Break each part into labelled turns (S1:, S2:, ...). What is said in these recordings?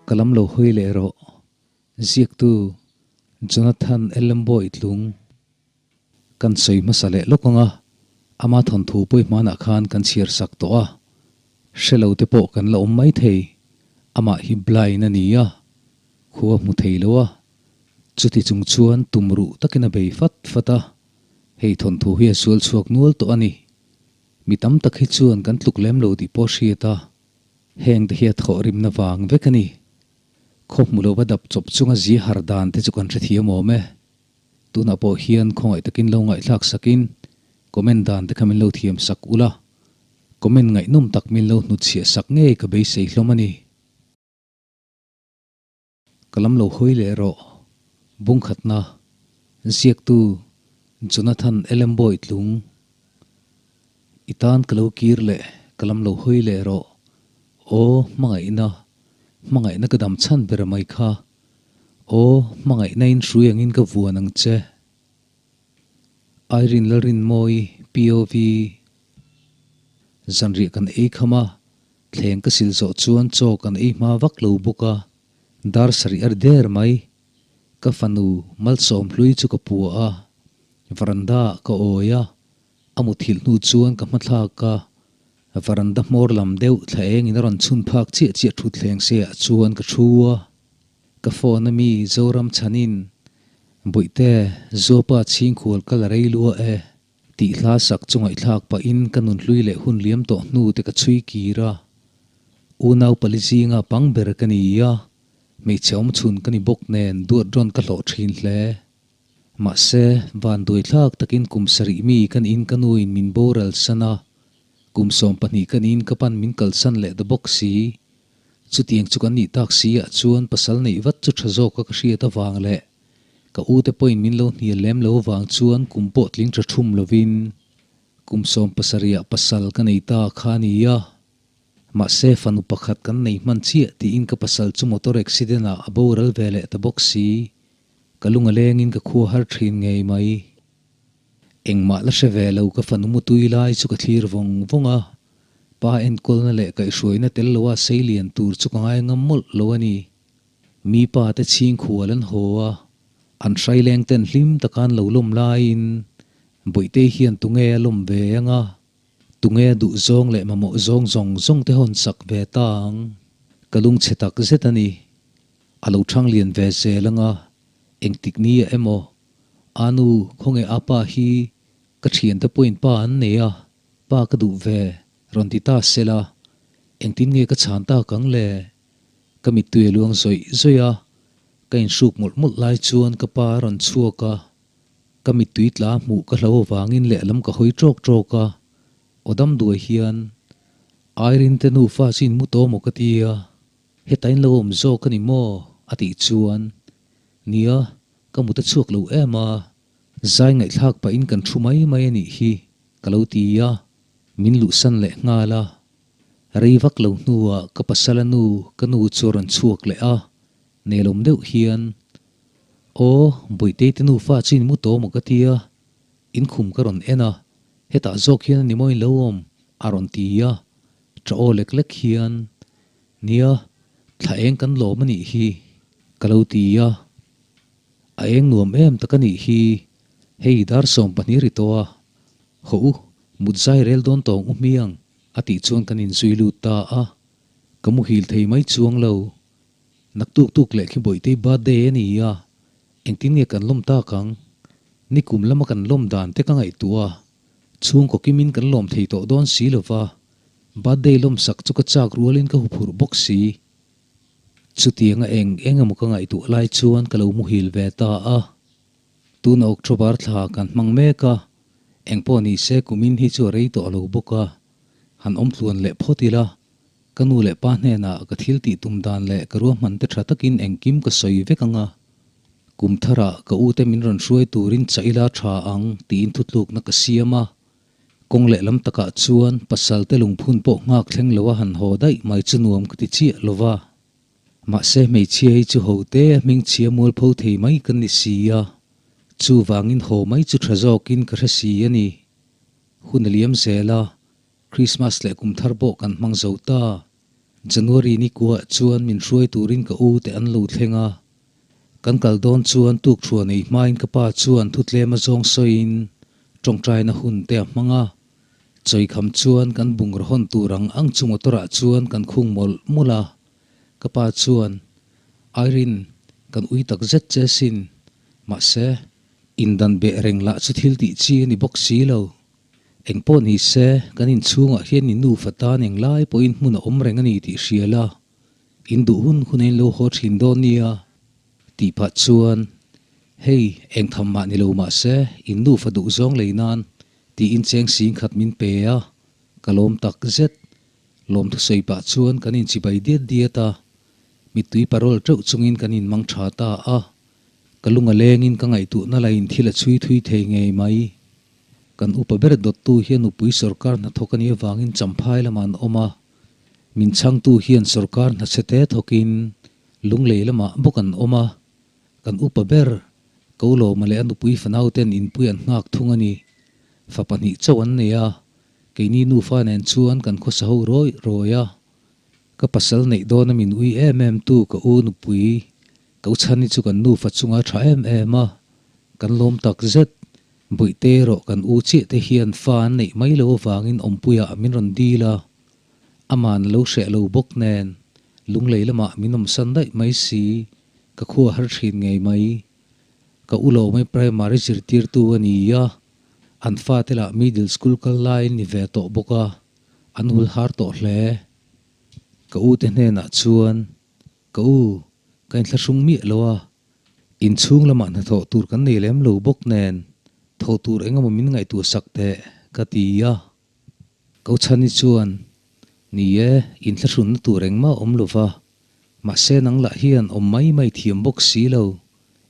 S1: Ka lam lo hawi leh rawh. Ziaktu Jonathan Ellenboy tlung kan sawi hmasa leh lawk ang a, ama thawnthu pawi hmanah khan kan chhiar sak tawh a, hre lo te pawh kan la awm mai thei, amah hi blind a ni a, khua hmu thei lo a, chuti chung chuan tum ruh takin a bei fat fat a, hei thawnthu hi a sual chhuak nual tawh a ni. Mi tam tak hi chuan kan tluk lem lo tih pawh hriat a, heng te hi a thawh rimna vang vek a ni. Khaw hmu lova dap chawp chunga zia har dan te chu kan hrethiam awm e. Tunah pawh hian khawngaih takin lo ngaihthlak sakin comment dan te kha min lo thiam sak ula, comment ngaihnawm tak min lo hnutchhiah sak ngei ka beisei hlawm a ni. Ka lam lo hawi leh rawh. Bungkhatna, Ziaktu, Jonathan Ellenboy tlung. I tan ka lo kir leh, ka lam lo hawi leh rawh. Aw, hmangaihna, hmangaihna ka dam chhan ber mai kha. Aw, hmangaihna in hrui angin ka vuan ang che. Irene Lalrinmawi, POV, Zanriah kan ei kham a, Thleng ka sil zawh chuan chaw kan ei hma vak lo bawk a, dar sarih a ri der mai. Ka fanu malsawm hlui chu ka pua a, varanda ah ka awi a, a muthilh hnu chuan ka hmathlak a, varanda hmawr lam deuh thla eng in a rawn chhun phak chiah chiah thut thleng se ah chuan ka thu a. Ka phone a mi Zoram chhanin, Bawihte, Zuapa chhingkhual ka la rei lua e. Tih hla sak chu ngaihthlak pahin ka nunhlui leh hun liam tawh hnu te ka chhui kir a. Unau pali zinga pang ber ka ni a, hmeichhe awm chhun ka ni bawk nen duat rawn ka hlawh thin hle. Mahse, van duaithlak takin kum sarih mi kan in ka nuin min boral san a, kum 12 kan in ka pan min kalsan leh ta bawk si. Chutiang chu kan nih tak si ah chuan pasal neih vat chu tha zawka ka hriat avang leh Ka u te pawhin min lo hnial lem lo vang chuan kum pawh tling tha thum lovin kum 17 ah pasal ka nei ta kha a ni a. Mahse fanu pakhat kan nei hman chiah tiin ka pasal chu motor accident ah a boral ve leh ta bawk si. Ka lung a lengin ka khua har thin ngei mai. Engmah la hre ve lo ka fanu mutui lai chu ka thlir vawng vawng a. Pa enkawlna leh kaihhruaina tel loa seilian tur chu ka ngai ngam mawlh lo a ni. Mi pa te chhingkhual an haw a, an hraileng ten hlim taka an lo lawm laiin Bawihtei hian tunge a lawm ve ang a, tunge a duh zawng leh mamawh zawng zawng zawng te hawn sak ve ta ang. Ka lungchhe tak zet a ni. A lo thang lian ve zel ang a, engtik ni ah emaw, A nu, khawnge a pa hi ka thiante pawhin pa an nei a, pa ka duh ve, rawn ti ta sela, engtin nge ka chhan tak ang le? Ka mittui a luang zawih zawih a, ka inhruk mawlh mawlh lai chuan ka pa a rawn chhuak a, ka mittui tla hmuh ka hlo avangin lehlam ka hawi ṭawk ṭawk a, aw dam duai hian Irene te nufa chu in mu tawh maw ka ti a, heta in lo awm zawk a ni maw? a tih chuan, Nia, ka mut a chhuak lo em a, zai ngaihthlak pahin kan thu mai mai a nih hi, ka lo ti a, min luhsan leh nghal a. Rei vak lo hnuah ka pasala nu ka nu chu a rawn chhuak leh a, nelawm deuh hian, Aw, Bawihtei te nufa chu in mu tawh maw ka ti a, in khum ka rawn en a, hetah zawk hian a ni maw in lo awm? a rawn ti a, ṭa aw lek lek hian, Nia, thla eng kan lawm a nih hi, ka lo ti a, a eng nuam em tak a nih hi, hei dar 12 ri tawh a, hawh u, mut zai rel dawn tawng u hmiang. A tih chuan kan inzui lut ta a, ka muhil thei mai chuang lo. Naktuk tuk leh khi Bawihtei birthday a ni a, engtin nge kan lawm tak ang? Nikum lama kan lawm dan te ka ngaihtuah a, chhungkaw kimin kan lawm thei tawh dawn si lo va, birthday lawmsak chu ka chak rualin ka huphurh bawk si. Chutianga eng eng emaw ka ngaihtuah lai chuan ka lo muhil ve ta a. Tuna October thla kan hmang mek a, engpawh ni se kumin hi chu a rei tawh lo bawk a, han awm tluan leh phawt ila, ka nu leh pa hnenah ka thil tih tum dan leh ka ruahman te tha takin engkim ka sawi vek ang a, kum tharah ka ute min rawn hruai turin chah ila tha ang tiin thutlukna ka siam a, kawng leh lam takah chuan pasal te lungphun pawh nghak thleng lo a han haw daih mai chu nuam ka ti chiah lo va. Mahse hmeichhia hi chu ho te a hmingchhia mualpho thei mai kan ni si a, chuvangin haw mai chu tha zawkin ka hre si a ni. Hun a liam zel a, Krismas leh kum thar pawh kan hmang zo ta. January ni kuah chuan min hruai turin ka u te an lo thleng a. Kan kal dawn chuan tukthuan ei hmain ka pa chuan thutlem a zawng sawiin tawngtaina hun te a hmang a. Chawikham chuan kan bungraw hawn tur ang ang chu motor ah chuan kan khung mawlh mawlh a. Ka pa chuan, Irene, kan ui tak zet che sin. Mahse, indan beh reng lah chu thil tih chi a ni bawk si lo. Eng pawh ni se, kan inchhungah hian i nufa tan englai pawhin hmun a awm reng a ni tih hria la, in duh hun hun a in lo haw thin dawn nia. Tih pah chuan, Hei, eng tham mah ni lo mah se, in nufa duh zawng lei nan tiin cheng sing khat min pe a, ka lawm tak zet. Lawmthu sawi pah chuan kan inchibai diat diat a, mittui parawl teuh chungin kan inmang tha ta a. Ka lung a lengin ka ngaihtuahna laiin thil a chhui thui thei ngei mai. Kan upa ber dawttu hian nupui sawrkar hnathawk a nih avangin Champhai lamah an awm a, min chhangtu hian sawrkar hnachhe te thawkin Lunglei lamah bawk an awm a. Kan upa ber Kolawma leh a nupui fanauten inpui an nghak thung a ni. Fa pahnih chauh an nei a, keini nufa nen chuan kan khawsa ho rawi rawi a. Ka pasal neih dawna min ui em em tu ka u nupui Kochhani chu kan nufa chunga tha em em a, kan lawm tak zet. Bawihte erawh kan u chiah te hian fa an neih mai lo avangin awmpuiah min rawn dil a, ama'n lo hreh lo bawk nen lunglei lamah min awmsan daih mai si, ka khua har thin ngei mai. Ka u lo mai primary zirtirtu a ni a, an fate lah middle school kal laiin ni ve tawh bawk a, an hul har tawh hle. Ka u te hnenah chuan Ka u, ka inthlahrung miah lo a, inchhung lamah hnathawh tur kan nei lem lo bawk nen thawh tur eng emaw min ngaihtuah sak teh ka ti a. Kochhani chuan, Ni e, inthlahrunna tur engmah awm lo va, mahse nang lah hian awm mai mai thiam bawk si lo,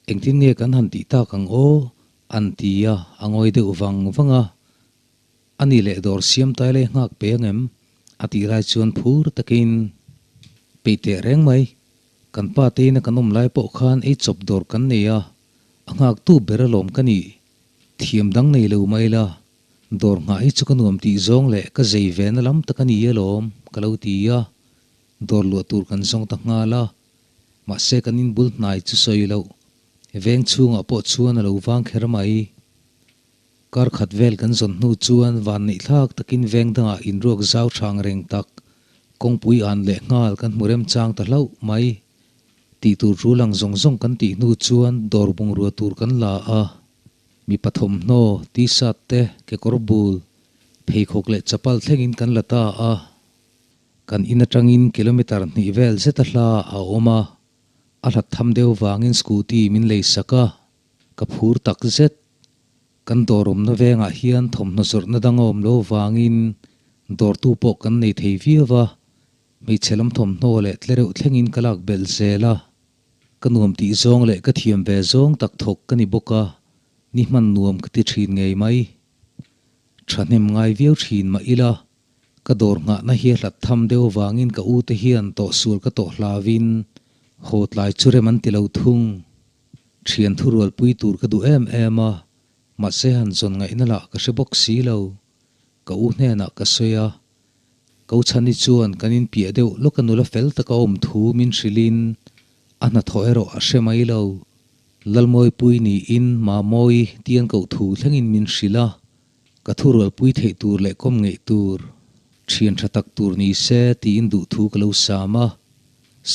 S1: engtin nge kan han tih tak ang aw? an ti a, a ngawi deuh vang vang a. A ni leh dawr siam tai leh nghak pe ang em? A tih lai chuan phur takin peih teh reng mai. Kan pa teina kan awm lai pawh khan ei chawp dawr kan nei a, a nghaktu ber alawm ka nih. Thiam dang nei lo mai la, dawr nghah hi chu ka nuam tih zawng leh ka zei ve na lam tak a ni alawm ka lo ti a, dawr luah tur kan zawng ta nghal a. Mahse kan inbul hnai chu sawi loh, veng chhungah pawh chuan a lo vang kher mai. Kar khat vel kan zawn hnu chuan vanneih thlak takin veng dangah inruak zau hrang reng tak kawngpui an leh nghal kan hmu remchang ta hlauh mai. Tih tur ru lang zawng zawng kan tih hnu chuan dawr bungrua tur kan la a. Mipa thawmhnaw, t-shirt te, kekawr bul, pheikhawk leh chapal thlengin kan la ta a. Kan in atangin kilometre hnih vel zeta hla a awm a, a hlat tham deuh vangin scooty min lei sak a. Ka phur tak zet. Kan dawr awmna vengah hian thawmhnaw zawrhna dang a awm lo vangin dawrtu pawh kan nei thei viau va, hmeichhe lam thawmhnaw leh tlereuh thlengin ka lak belh zel a. Ka nuam tih zawng leh ka thiam ve zawng tak thawk ka ni bawk a, ni hman nuam ka ti thin ngei mai. Thahnem ngai viau thin mah ila, ka dawr nghahna hi a hlat tham deuh avangin ka ute hian tawhsual ka tawh hlauin haw tlai chu rem an ti lo thung. Thian thurualpui tur ka duh em em a, mahse han zawn ngaihna lah ka hre bawk si lo. Ka u hnenah ka sawi a, Kochhani chuan kan inpiah deuh lawk a nula fel taka awm thu min hrilhin a hnathawh erawh a hre mai lo. Lalmawipui niin Mamawi tian koh thu thlengin min hrilh a, ka thurualpui theih tur leh kawm ngeih tur, thian tha tak tur ni se tiin duh thu ka lo sam a.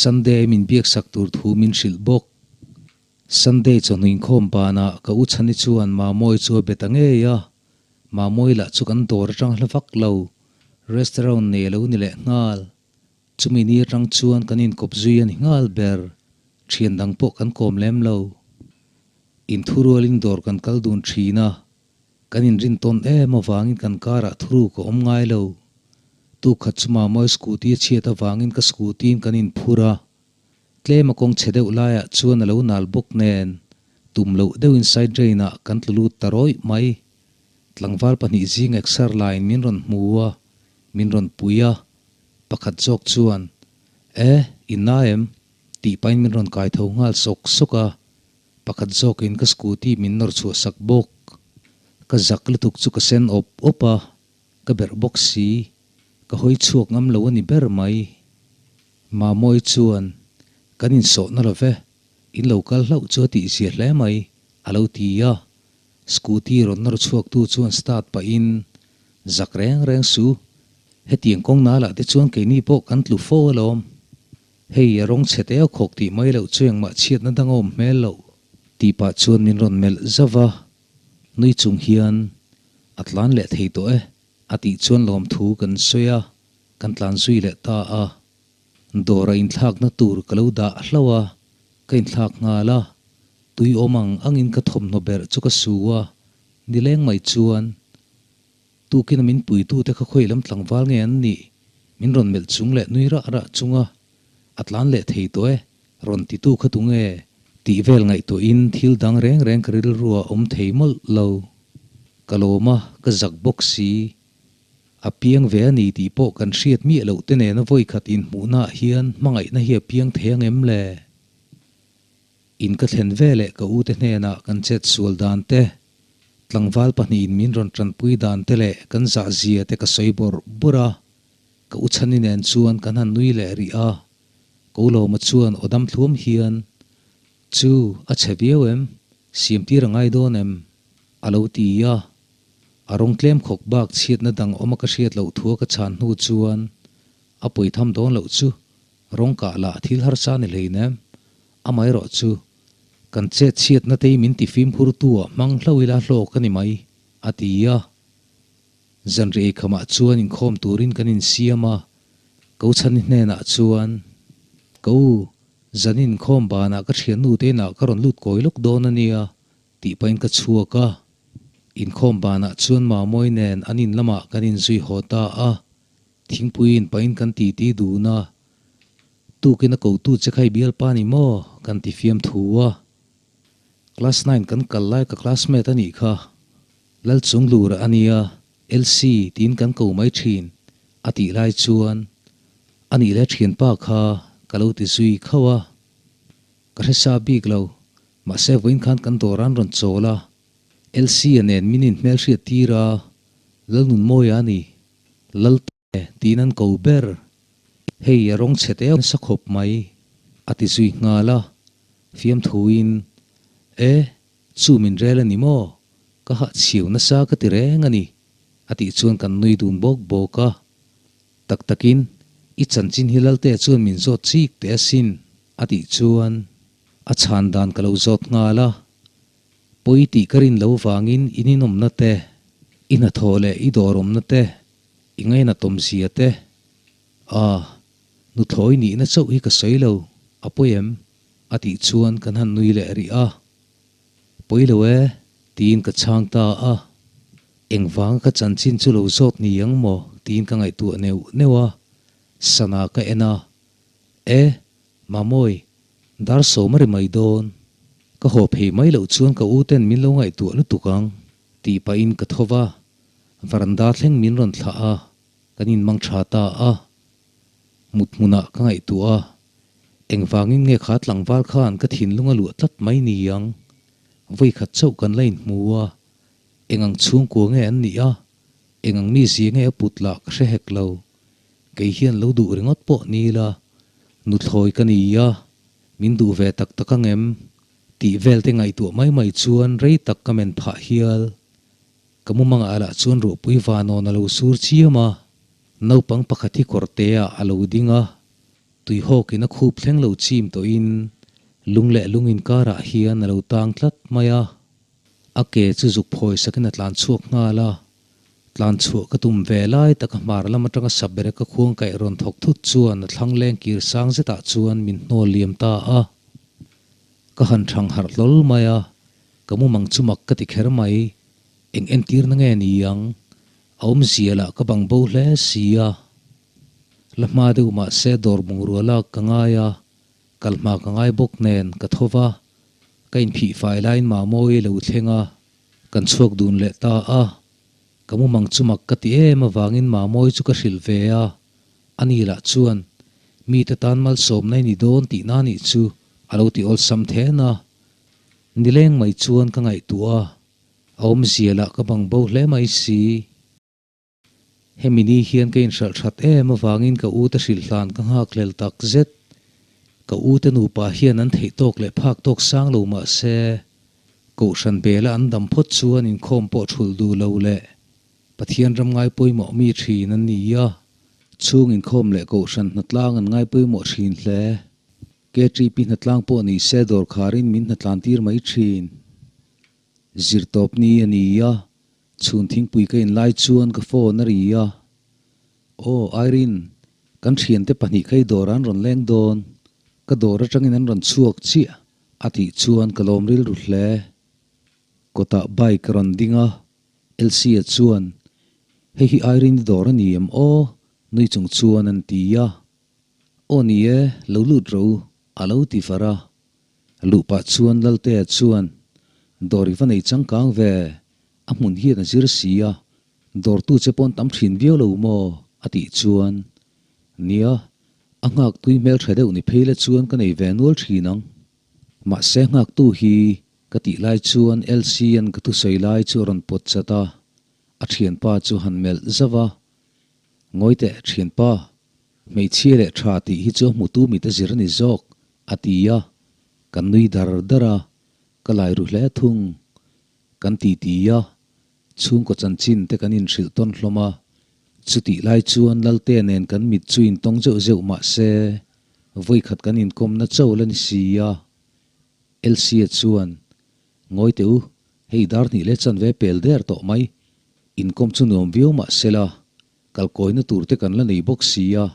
S1: Sunday min biaksak tur thu min hrilh bawk. Sunday chawhnu inkhawm banah ka u Chhani chuan Mamawi chu a be ta ngei a, Mamawi lah chu kan dawr atang hla vak lo, restaurant nei a lo ni leh nghal. Chumi ni atang chuan kan inkawp zui a ni nghal ber, thian dang pawh kan kawm lem lo. Inthurualin dawr kan kal dun thin a, Kan inrin tawn em avangin kan karah thuruk a awm ngai lo. Tu khat chu Mamawi scooty a chhiat avangin ka scooty in kan inphur a. Tlem a kawng chhe deuh laiah chuan a lo nal bawk nen tum loh deuhin side drain ah kan tlu lut ta rawih mai. Tlangval pahnih zing exer laiin min rawn hmu a, min rawn pui a. Pakhat zawk chuan, E, i na em? tih pahin min rawn kai tho nghal sawk sawk a. Pakhat zawkin ka scooty min nawr chhuah sak bawk. Ka zak lutuk chu ka sen awp awp a, ka berh bawk si. Ka hawi chhuak ngam lo a ni ber mai. Mamawi chuan, Kan insawhna lo ve, in lo kal hlauh chu a tihzia hle mai, a lo ti a. Scooty rawn nawr chhuaktu chuan start pahin, Zak reng reng su, hetiang kawng nalah te chuan keini pawh kan tlu fo alawm. Hei a rawng chhe teu khawk tih mai loh chu engmah chhiatna dang a awm hmel loh, tih pah chuan min rawn melh zauh va. Nui chung hian, A tlan leh thei tawh e, a tih chuan lawmthu kan sawi a, kan tlan zui leh ta a. Dawr a inthlakna tur ka lo dah hlauh a, ka inthlak nghal a. Tui awm ang angin ka thawmhnaw berh chu ka su a, nileng mai chuan tukin a min puitute kha khawi lam tlangval nge an nih? Min rawn melh chung leh nui rah rah chunga a tlan leh thei tawh e, rawn titu kha tunge? Tih vel ngaihtuahin thil dang reng reng ka rilru a awm thei mawlh lo. Ka lawm a, ka zak bawk si. A piang ve a ni tih pawh kan hriat miah loh te nena vawikhat inhmuhnaah hian hmangaihna hi a piang thei ang em le? In ka thlen ve leh ka ute hnenah kan chet sual dan te, tlangval pahnihin min rawn tanpui dan te leh kan zah zia te ka sawi bawrh bawrh a, ka u chhani nen chuan kan han nui leh rih a, ko Lawma chuan aw dam thluam hian, Chu, a chhe viau em? Siamtir a ngai dawn em? A lo ti a. A rawng tlem khawk bak chhiatna dang awma ka hriat loh thua ka chhan hnu chuan a pawi tham dawn loh chu rawng kah lah thil harsa ni hleinem. Amaherawh chu kan chet chhiatna te hi min ti fimkhur tu ah hmang hlo ila hlawk a ni mai, a ti a. Zanriah eikhamah chuan inkhawm turin kan insiam a, Ko Chhani hnenah chuan, Ka u, zanin inkhawm banah ka thiannu te inah ka rawn lut kawi lawk dawn a nia, Tih pahin ka chhuak a, inkhawm banah chuan Mamawi nen an in lamah kan inzui haw ta a, thingpui in pahin kan titi dun a, tukin a kotu che kha i bialpa ni maw? kan ti fiam thu a. Class nine kan kal lai ka classmate a nih kha, Lalchunglura a nia, LC tiin kan ko mai thin, a tih lai chuan a nih leh thianpa kha ka lo ti zui khauh a. Ka hre sa bik lo, mahse vawiin khan kan dawr an rawn chawl a, Elsie-a nen min inhmelhriat tir a, Lalnunmawia a ni, Lalte tiin an ko ber. Hei a rawng chhe teu nasa khawp mai, a ti zui nghal a, fiamthuin, E, chu min rel a ni maw? Ka hahchhiau nasa ka ti reng a ni, a tih chuan kan nui dun bawk bawk a. Tak takin, i chanchin hi Laltea chuan min zawt chik teh asin, a tih chuan a chhan dan ka lo zawt nghal a. Pawi tih ka rin lo vangin i ninawmna te, i hnathawh leh i dawrawmna te, i ngainatawmzia te, ah, nuthlawi nihna chauh hi ka sawi lo, a pawi em? a tih chuan kan han nui leh rih a. Pawi lo e, tiin ka chhang ta a. Engvanga ka chanchin chu lo zawt ni ang maw tiin ka ngaihtuah neuh neuh a, sana ka en a. E, Mamawi, dar sawm a ri mai dawn. Ka haw phei mai loh chuan ka u ten min lo ngaihtuah lutuk ang, tih pahin ka tho va, varanda thleng min rawn thlah a, kan inmang tha ta a. Mut hmunah ka ngaihtuah a, engvangin nge kha tlangval khan ka thinlung a luah tlat mai ni ang? Vawikhat chauh kan la inhmu a, eng ang chhungkua nge an nih a, eng ang mizia nge a put lah ka hre hek lo. Kei hian lo duh ringawt pawh ni ila, nuthlawi ka ni a, min duh ve tak tak ang em? Tih vel te ngaihtuah mai mai chuan rei tak ka men phah hial. Ka mumangah lah chuan ruahpui vanawn a lo sur chiam a, naupang pakhat hi kawrte ah a lo ding a, tuihawkin a khup thleng lo chim tawhin lung leh lung inkarah hian a lo tang tlat mai a. A ke chu zuk phawi sakin a tlan chhuak nghal a, tlan chhuah ka tum ve lai taka hmar lam atanga Sabereka ka khuang kaih rawn thawk thut chuan a thlang leng kir sang zetah chuan min hnawl liam ta a. Ka han thang harh hlawl mai a, Ka mumang chu mak ka ti kher mai, eng entirna nge ni ang? A awmzia lah ka bang bo hle si a. La hma deuh mah se dawr bungrua lak ka ngai a, kal hma ka ngai bawk nen ka tho va, ka inphih fai laiin Mamawi a lo thleng a, kan chhuak dun leh ta a. Ka mumang chu mak ka ti em avangin Mamawi chu ka hrilh ve a, ani lah chuan mite tan malsawmna i ni dawn tihna nih chu a lo ti awlsam then a. Nileng mai chuan ka ngaihtuah a, a awmzia lah ka bang bo hle mai si. Hemi ni hian ka inhralh that em avangin ka u te hrilh hlan ka nghakhlel tak zet. Ka u te nupa hian an theih tawk leh phak tawk sang lo mah se, Kohhran bela an dam phawt chuan inkhawm pawh thulh duh lo leh Pathian ram ngai pawimawh mi thin an ni a, chhung inkhawm leh Kohhran hnatlang an ngai pawimawh thin hle. KTP hnatlang pawh ni se dawr kharin min hnatlan tir mai thin. Zirtawp ni a ni a, chhun thingpui ka inlai chuan ka phone a ri a. Aw Irene, kan thiante pahnih kha i dawrah an rawn leng dawn, ka dawr atangin an rawn chhuak chiah a tih chuan ka lawm rilru hle. Kawtah bike a rawn ding a, Elsie chuan, Hei hi Irene i dawr a ni em aw? nui chung chuan an ti a. Aw ni e, lo lut ro, a lo ti var a. Luh pah chuan Laltea chuan, Dawr i va nei changkang ve, a hmun hian a zir si a, dawrtu che pawn tam thin viau lo maw? a tih chuan, Nia, a nghak tui hmeltha deuh ni phei la chuan ka nei ve nual thin ang. Mahse nghaktu hi ka tih lai chuan Elsie-a'n ka thusawi lai chu a rawn pawt chat a, a thianpa chu han melh zauh a, Ngawi teh thianpa, hmeichhia leh tha tih hi chu a hmutu mit a zir a ni zawk, a ti a, kan nui dar dar a, ka lai ru hle thung. Kan ti ti a, chhungkaw chanchin te kan inhrilh tawn hlawm a, chutih lai chuan Lalte nen kan mit chu intawng zeuh zeuh mah se, vawikhat kan inkawmna cho la ni si a. Elsie chuan, Ngawi teh u, hei dar hnih leh chanve pel der tawh mai, inkawm chu nuam viau mah se la, kalkawina tur te kan la nei bawk si a,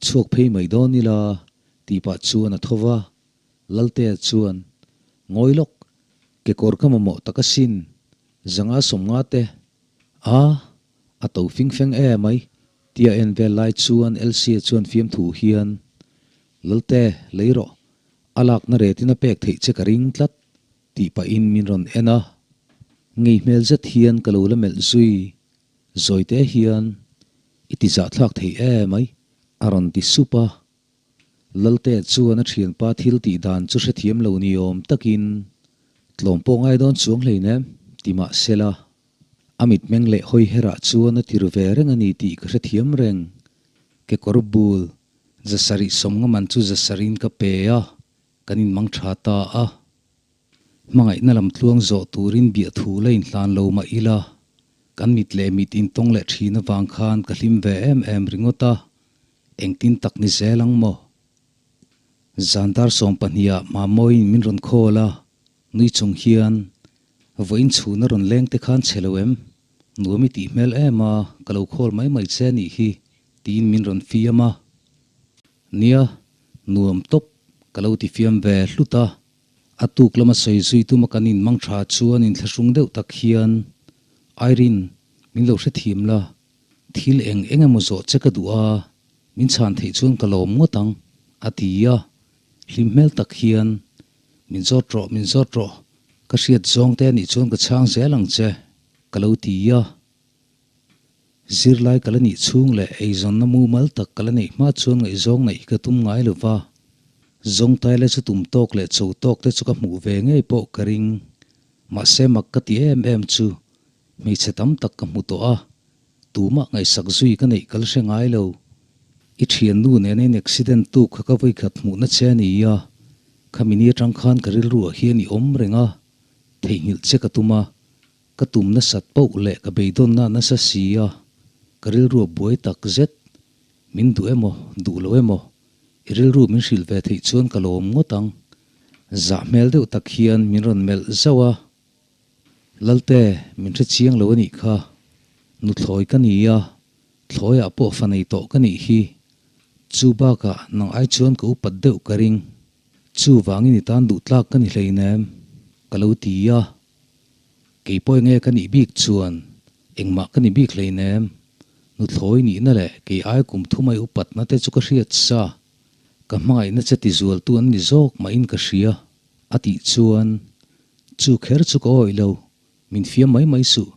S1: chhuak phei mai dawn ila, tih pah chuan a tho va. Laltea chuan, Ngawi lawk, kekawr ka mamawh tak asin, zanga sawmnga te. A, a to fing feng e mai, tia en vel lai chuan Elsie chuan fiamthu hian, Lalte, lei rawh, a lakna retin a pek theih che ka ring tlat, tih pahin min rawn en a. Ngei hmel zet hian ka lo la melh zui, zawite hian, I ti zahthlak thei e mai, a rawn ti sup a. Lalte chuan a thianpa thil tih dan chu hrethiam lo ni awm takin, Tlawm pawh ngai dawn chuang hleinem, ti mah sela. A mitmeng leh hawi herah chuan a tir ve reng a ni tih ka hrethiam reng. Kekawr bul, zasarih sawmnga man chu zasarin ka pe a, kan inmang tha ta a. Hmangaihna lam tluang zawh turin biahthu la inhlan lo mah ila, kan mit leh mit intawng leh thin avang khan ka hlim ve em em ringawt a, engtin tak ni zel ang maw? Zan dar 12ah Mamawiin min rawn call a, nui chung hian, Vawiin chhun a rawn leng te khan che lo em? Nuam i tih hmel em a, ka lo call mai mai che anih hi, tiin min rawn fiam a. Nia, nuam tawp, ka lo ti fiam ve hlut a. A tuk lama sawi zui tuma kan inmang tha chuan inthlahrung deuh tak hian, Irene, min lo hrethiam la, thil eng eng emaw zawh che ka duh a, min chhan theih chuan ka lawm ngawt ang, a ti a. Hlim hmel tak hian, Min zawt rawh, min zawt rawh, ka hriat zawng te anih chuan ka chhang zel ang che, ka lo ti a. Zirlai ka la nih chhung leh eizawnna mumal tak ka la neih hma chuan ngaihzawng neih hi ka tum ngai lo va, zawngtai la chu tum tawk leh cho tawk te chu ka hmuh ve ngei pawh ka ring. Mahse mak ka ti em em chu hmeichhe tam tak ka hmu tawh a, tumah ngaihsak zui ka neih ka la hre ngai lo. I thiannu nena in accident tuk kha ka vawikhat hmuhna che a ni a, khami ni atang khan ka rilruah hian i awm reng a, theihnghilh che ka tum a, Ka tum nasat poh leh ka beidawnna nasa si a, ka rilru a buai tak zet. Min duh emaw, duh lo emaw, i rilru min hrilh ve theih chuan ka lawm ngawt ang. Zah hmel deuh tak hian min rawn melh zauh a, Lalte, min hre chiang lo a nih kha. Nuthlawi ka ni a, thlawiah pawh fa nei tawh ka nih hi. Chu bakah nang ai chuan ka upat deuh ka ring. Chuvangin i tan duh tlak ka ni hleinem, ka lo ti a. Kei pawh enge ka nih bik chuan engmah ka ni bik hleinem, nuthlawi nihna leh kei ai kum thumai upatna te chu ka hriat sa, ka hmangaihna che tizualtu an ni zawk mahin ka hria, a tih chuan chu kher chu ka awih lo, min fiam mai mai suh,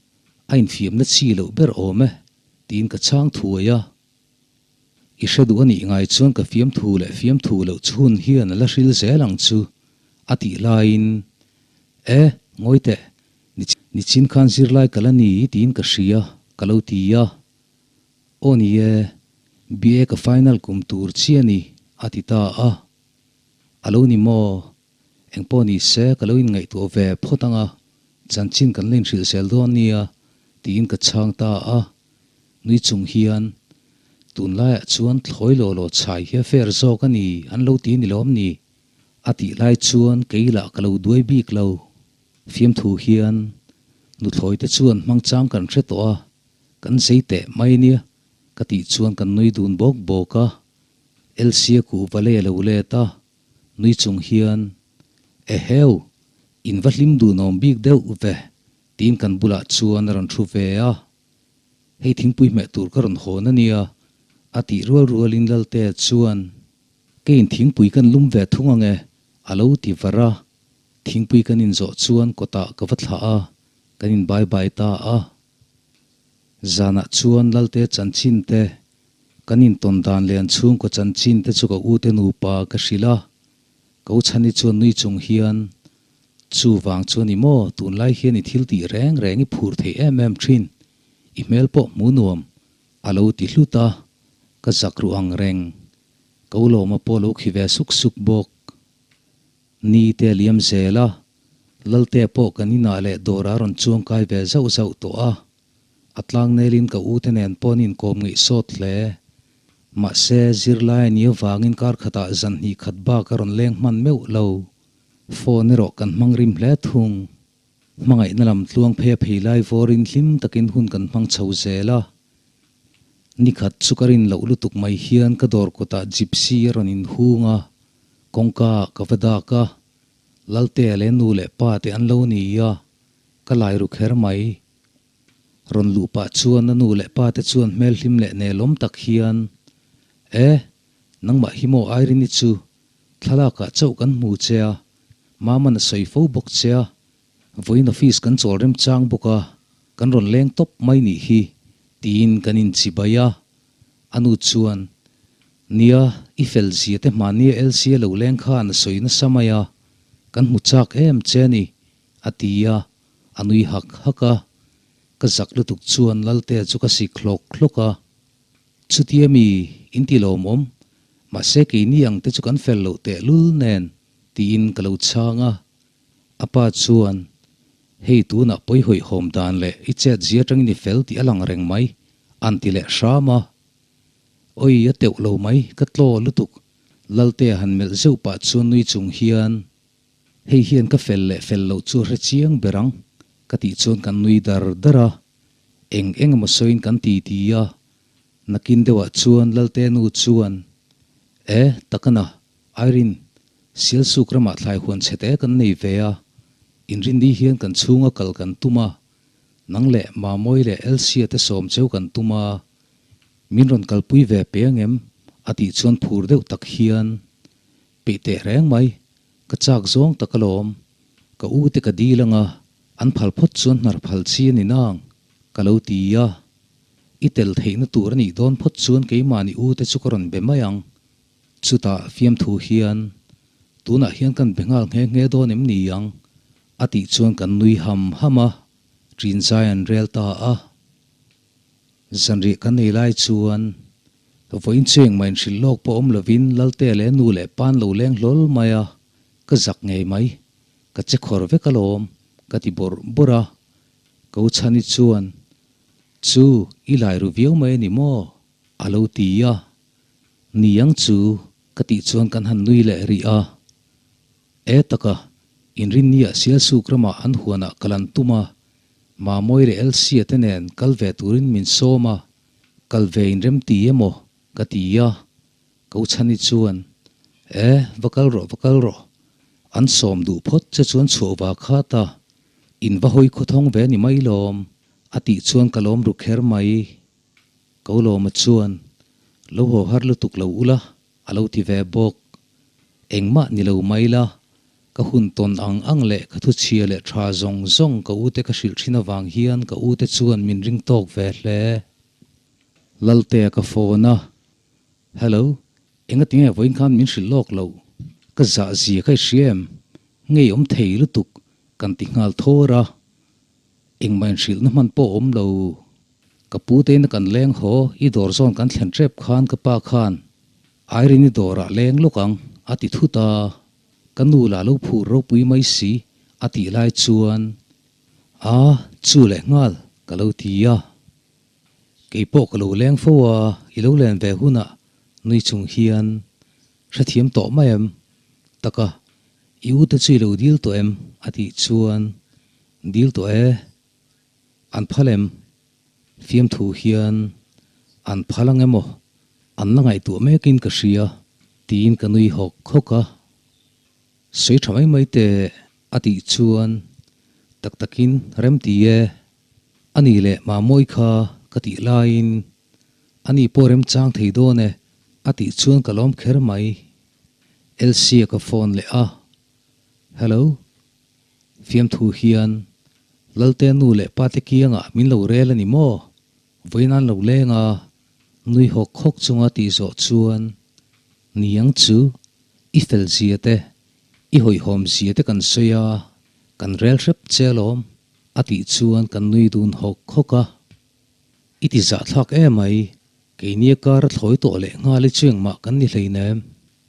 S1: a infiamna chi loh ber awm e, tiin ka chhang thuai a. I hre duh a nih ngai chuan ka fiamthu leh fiamthu loh chhun hian a la hril zel ang chu, a tih laiin, E, ngawi teh, nichin khan zirlai ka la ni tiin ka hria, ka lo ti a. Aw ni e, BA ka final kum tur chiah a ni, a ti ta a. A lo ni maw? Engpawh ni se ka lo inngaihtuah ve phawt ang a, chanchin kan la inhrilh zel dawn nia, tiin ka chhang ta a. Nui chung hian, Tunlaiah chuan thlawi law law chhai hi a fair zawk a ni, an lo ti ni lawm ni? A tih lai chuan kei lah ka lo duai bik lo. Fiamthu hian, Nuthlawi te chuan hmang chang kan hre tawh a, kan zei teh mai nia, ka tih chuan kan nui dun bawk bawk a. Elsia kuh va lei a lo let a, nui chung hian, Eheu, in va hlim dunawm bik deuh ve, tiin kan bulah chuan a rawn thu ve a. Hei thingpui hmeh tur ka rawn hawn a nia, a tih rual rualin Laltea chuan, Keiin thingpui kan lum ve thung ang e, a lo ti var a. Thingpui kan inzawh chuan kawtah ka va thlah a, kan inbai bai ta a. Zanah chuan Lalte chanchin te, kan intawn dan leh an chhungkaw chanchin te chu ka ute nupa ka hrilh a. Ka u Chhani chuan nui chung hian, Chuvang chu a ni maw, tunlai hian i thil tih reng reng i phur thei em em thin, i hmel pawh hmu nuam, a lo ti hlut a, ka zak ruh ang reng. Ka u Lawma pawh lo khi ve suk suk bawk. Ni te a liam zel a, Lalte pawh kan inah leh dawrah a rawn chuang kai ve zauh zauh tawh a. A tlang nelin ka ute nen pawh an inkawm ngeih sawt hle. Mahse, zirlai a nih avangin kar khatah zan hnih khat bak a rawn leng hman meuh lo. Phone erawh kan hmang rim hle thung. Hmangaihna lam tluang phei a phei lai vawrin hlim takin hun kan hmang chho zel a. Nikhat chu ka rin loh lutuk mai hian ka dawr kawtah gypsy a rawn inhung a, kawngka ah ka va dak a. Laltea leh nu leh pa te an lo ni a, ka lai ru kher mai. Rawn luh pah chuan a nu leh pa te chuan hmel hlim leh nelawm tak hian, E, nangmah hi maw Irene-i chu thlalakah chauh kan hmu che a, Mama'n a sawi fo bawk che a, vawiin office kan chawl remchang bawk a, kan rawn leng tawp mai nih hi, tiin kan inchibai a. A nu chuan, Nia, i fel zia te hmahnia LC a lo leng khan a sawi nasa mai a, kan hmu chak em che a ni, a ti a, a nui hak hak a. Ka zak lutuk chuan Laltea chu ka sik hlawk hlawk a. Chutia mi in ti lawmawm, mahse keini ang te chu kan fel loh tehlul nen, tiin ka lo chhang a. A pa chuan, Hei tunah pawi hawihhawm dan leh i chet zia atangin i fel tih a lang reng mai, a'n ti leh hram a. Oi, a teuh lo mai, ka tlaw lutuk, Laltea han melh zeuh pah chuan nui chung hian, Hei hian ka fel leh fel loh chu a hre chiang ber ang, ka tih chuan kan nui dar dar a. Eng eng emaw sawiin kan ti ti a, nakin deuhah chuan Lalte nu chuan, E, takana, Irene, Sialsuk ramah thlai huan chhe te kan nei ve a, inrinni hian kan chhunga kal kan tum a, nang leh Mamawi leh Elsia te sawm cheu kan tum a, min rawn kalpui ve pe angem? a tih chuan phur deuh tak hian, Peih teh reng mai, ka chak zawng tak alawm, ka u te ka dil anga an phal phawt chuan hnar phal chi a ni nang, ka lo ti a. I tel theihna tur a nih dawn phawt chuan keimahni u te chu ka rawn be mai ang. Chutah fiamthu hian, Tunah hian kan be nghal nghe nghe dawn em ni ang? a tih chuan kan nui ham ham a, ṭinzai an rel ta a. Zanriah kan nei lai chuan vawiin cheng mah inhrilh lawk pawh awm lovin Lalte leh nu leh pa'n lo leng hlawl mai a, ka zak ngei mai, ka che khawr vek alawm, ka ti bawrh bawrh a. Ka u Chhani chuan, Chu, i lai ru viau mai a ni maw? a lo ti a. Ni ang chu, ka tih chuan kan han nui leh rih a. E taka, inrinniah Sialsuk ramah an huanah kal an tum a, Mamawi leh Elsia te nen kal ve turin min sawm a, kal ve in remti emaw ka ti a, ka u Chhani chuan, E, va kal rawh, va kal rawh, an sawm duh phawt che chuan chhuah va khat a, in va hawi khawthawng ve ni mai lawm, a tih chuan ka lawm ru kher mai. Ka u Lawma chuan, Lo haw har lutuk lo ula, a lo ti ve bawk. Engmah ni lo mai la, ka hun tawn ang ang leh ka thuchhia leh tha zawng zawng ka ute ka hrilh thin avang hian ka ute chuan min ring tawk ve hle. Laltea ka phone a, Hello, engati nge vawiin khan min hrilh lawk loh? Ka zah zia kha i hria em? Ngei awm thei lutuk kan ti nghal thawr a, engmah inhrilhna hman pawh awm lo. Ka pu tein a kan leng haw, i dawr zawn kan thlen tep khan ka pa khan Irene i dawrah leng lawk ang a ti thut a, ka nu lah lo phur ropui mai si a tih lai chuan a chu leh nghal ka lo ti a. Kei pawh ka lo leng fo a, i lo len ve hunah nui chung hian hrethiam tawh mai em? Taka, i u te chu i lo dil tawh em? a tih chuan dil tawh e. An phal em? Fiamthu hian an phal ang emaw? An la ngaihtuah mekin ka hria, tiin ka nui hawk hawk a. Sawi tha mai mai teh a tih chuan tak takin rem ti e. A ni leh Mamawi kha ka tih laiin a ni pawh remchang thei dawn e a tih chuan ka lawm kher mai. Elsie ka phone leh a, Hello. Fiamthu hian Lalte nu leh pate kiangah min lo rel a ni maw? Vawiin an lo leng a, nui hawk hawk chunga tih zawh chuan Niang chu i fel zia te, i hawihhawm zia te kan sawi a, kan rel hrep che alawm a tih chuan kan nui dun hawk hawk a. I ti zahthlak emai, keini a kar a thlawi tawh leh nghal i chu engmah kan ni hleinem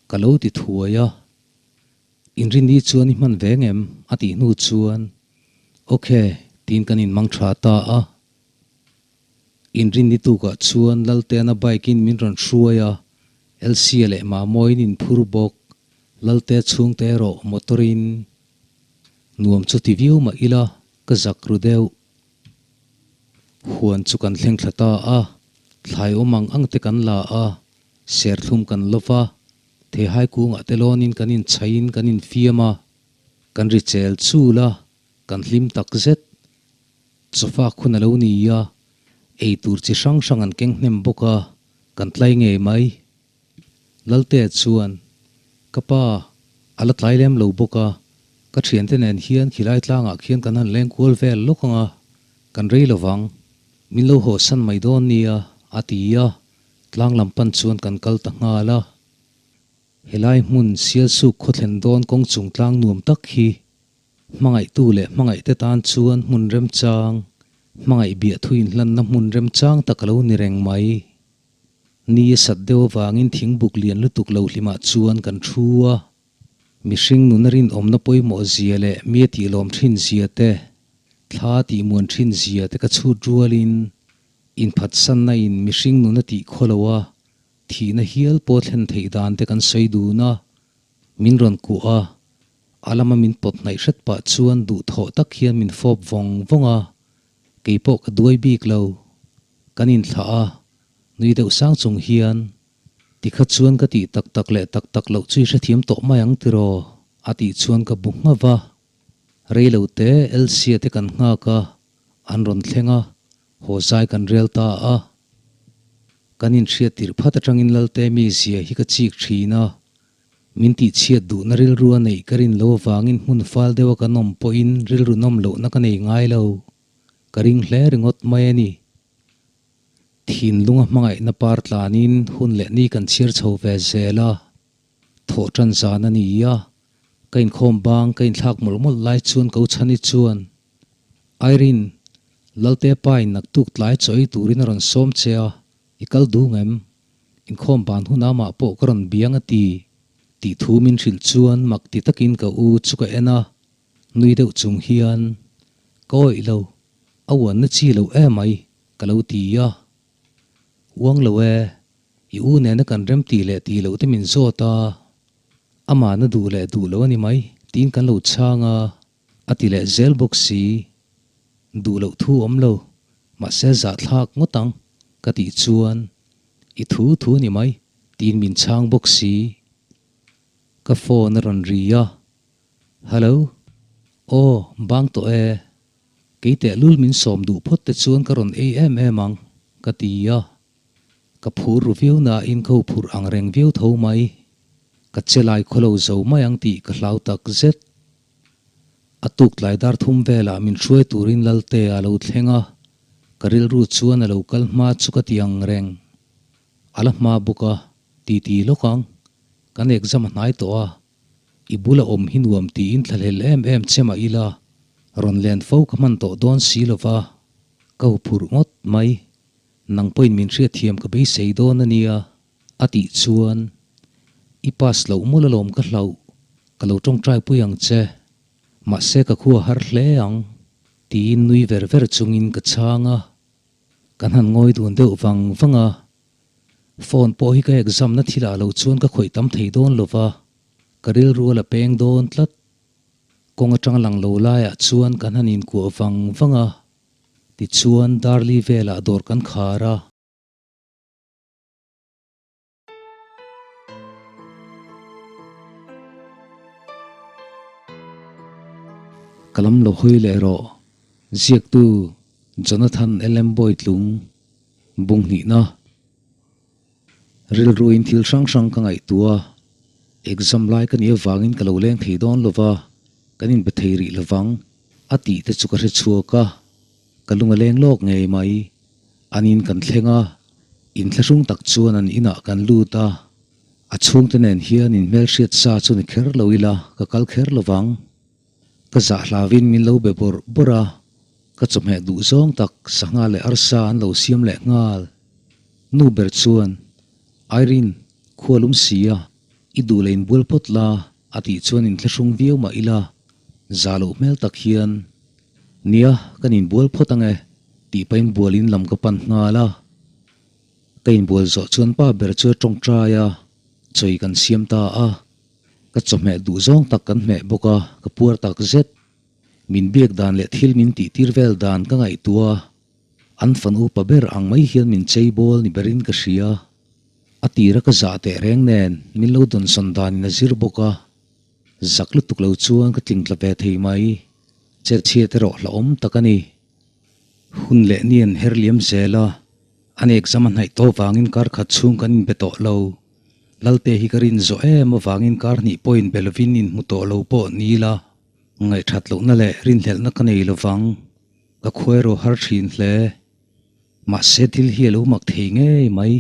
S1: ka lo ti thuai a. Inrini chuan i hman ve ngem? a tih hnu chuan Ok tiin kan inmang tha ta a. Inrini tukah chuan Lalteana bike in min rawn hruai a, Elsia leh Mamawiin in phur bawk. Lalte chhungte erawh motor in nuam chu ti viau mah ila ka zak ru deuh. Huan chu kan thleng thla ta a, thlai awm ang ang te kan la a, serthlum kan lo va, Theihai kungah te lawnin kan inchhaiin kan infiam a, kan ri chel chul a, kan hlim tak zet. Chawfak hun a lo ni a, ei tur chi hrang hrang an keng hnem bawk a, kan tlai ngei mai. Lalte chuan, Ka pa, a la tlai lem lo bawk a, ka thiante nen hian khilai tlangah khian kan han leng kual vel lawk ang a, kan rei lo vang. Min lo haw san mai dawn nia, a ti a. Tlang lam pan chuan kan kal ta nghal a. Helai hmun Sialsuk khawthlen dawn kawng chung tlang nuam tak hi hmangaihtu leh hmangaihte tan chuan hmun remchang, hmangaih biahthu inhlanna hmun remchang tak a lo ni reng mai. Ni a sat deuh avangin thingbuk lian lutuk lo hlimah chuan kan thu a. Mihring nuna rinawmna pawimawh zia leh mi a tihlawm thin zia te, thla a tihmuan thin zia te ka chhut rualin Inphatsanna in mihring nun a tih khaw lo a, thihna hial pawh thlen theih dan te kan sawi dun a, min rawn kuah a, a lama min pawt hnaih hret pah chuan duhthawh tak hian min fawp vawng vawng a, kei pawh ka duai bik lo. Kan inthlah a, nui deuh sang chung hian, Tikha chuan ka tih tak tak leh tak tak loh chu i hrethiam tawh mai ang tiraw? a tih chuan ka bu nghauh a, reilo te Elsia te kan nghak a, An rawn thleng a, haw zai kan rel ta a. Kan inhriat tirh phat atangin Lalte mi zia hi ka chik thin a. Min tihchhiat duhna rilru a neih ka rin lo avangin hmun fal deuha kan awm pawhin rilru nawm lohna ka nei ngai lo. Ka ring hle ringawt mai a ni. Thinlunga hmangaihna par tlanin hun leh ni kan chhiar chho ve zel a. Thawh tan zan a ni a, ka inkhawm bang ka inthlak mawlh mawlh lai chuan ko chhani chuan, Irene, Lalte pa in naktuk tlai chaw ei turin a rawn sawm che a, i kal dung em? Inkhawm ban hun amah pawh ka rawn biang a ti, tih thu min hrilh chuan mak ti takin ka u chu ka en a, nui deuh chung hian, Ka awih lo, a uanna chi lo emai, ka lo ti a. Uang lo e, I u nena kan rem tih leh tih loh te min zawt a, amahna duh leh duh lo a ni mai tiin kan lo chhang a, a ti leh zel bawk si. Duh loh thu awm lo, mahse zahthlak ngawt ang ka tih chuan i thu thu a ni mai tiin min chhang bawk si. Ka phone a rawn ri a, Hello, aw bang tawh e, kei tehlul min sawm duh phawt te chuan ka rawn ei em em ang ka ti a. Ka phur ru viau nain ka huphurh ang reng viau tho mai. Ka che lai khaw lo zo mai ang tih ka hlau tak zet. A tuk tlai dar thum velah min hruai turin Lalte a lo thleng a, ka rilru chuan a lo kal hma chu ka ti ang reng. A la hma bawk a, titi lawk ang. Kan exam a hnai tawh a, i bula awm hi nuam tiin thlahlel em em che mah ila, rawn len fo ka hman tawh dawn si lova, ka huphurh ngawt mai. Nang pawhin min hriatthiam ka beisei dawn a nia, a tih chuan, I pass loh mawlh alawm ka hlauh, ka lo tawngtai pui ang che. Mahse ka khua har hle ang, tiin nui ver ver chungin ka chhang a. Kan han ngawi dun deuh vang vang a, phone pawh hi ka exam na thilah lo chuan ka khawih tam thei dawn lo va, ka rilru a la peng dawn tlat. Kawng atang lang lo laiah chuan kan han inkuah vang vang a, tichuan Darli velah dawr kan khar a. Ka lam lo hawi leh rawh. Ziaktu Jonathan LM Bawitlung bung hnihna. Rilruin thil hrang hrang ka ngaihtuah a, exam lai ka nih avangin ka lo leng thei dawn lo va, kan inbe thei rih lo vang a tih te chu ka hre chhuak a. Ka lung a leng lawk ngei mai. An in kan thleng a, inthlahrung tak chuan an inah kan lut a. A chhungte nen hian in hmelhriat sa chu ni kher lo ila ka kal kher lo vang. Ka zah hlavin min lo be bawrh bawrh a, ka chawhmeh duh zawng tak sangha leh arsa an lo siam leh nghal. Nu ber chuan, Irene, khua lum si a, i duh leh inbual phawt la, a tih chuan inthlahrung viau mah ila, za loh hmel tak hian, Nia, kan inbual phawt ang e, tih pahin bual in lam ka pan nghal a. Ka inbual zawh chuan pa ber chu a tawngtai a, chawi kan siam ta a. Ka chawhmeh duh zawng tak kan hmeh bawk a, ka puar tak zet. Min biak dan leh thil min tih tir vel dan ka ngaihtuah a, an fan upa ber ang mai hian min chei bawl ni berin ka hria. A tira ka zah teh reng nen min lo dawnsawn danin a zir bawk a, zak lutuk lo chuan ka tling tla ve thei mai. Chetchhiat erawh hlauhawm tak a ni. Hun leh ni an her liam zel a, an exam a hnaih tawh vangin kar khat chhung kan inbe tawh lo. Lalte hi ka rin zawh em avangin kar hnih pawh inbe lovin inhmu tawh lo pawh ni ila, ngaihthat lohna leh rinhlelhna ka nei lovang. Ka khuai ro har thin hle. Mahse thil hi a lo mak thei ngei mai.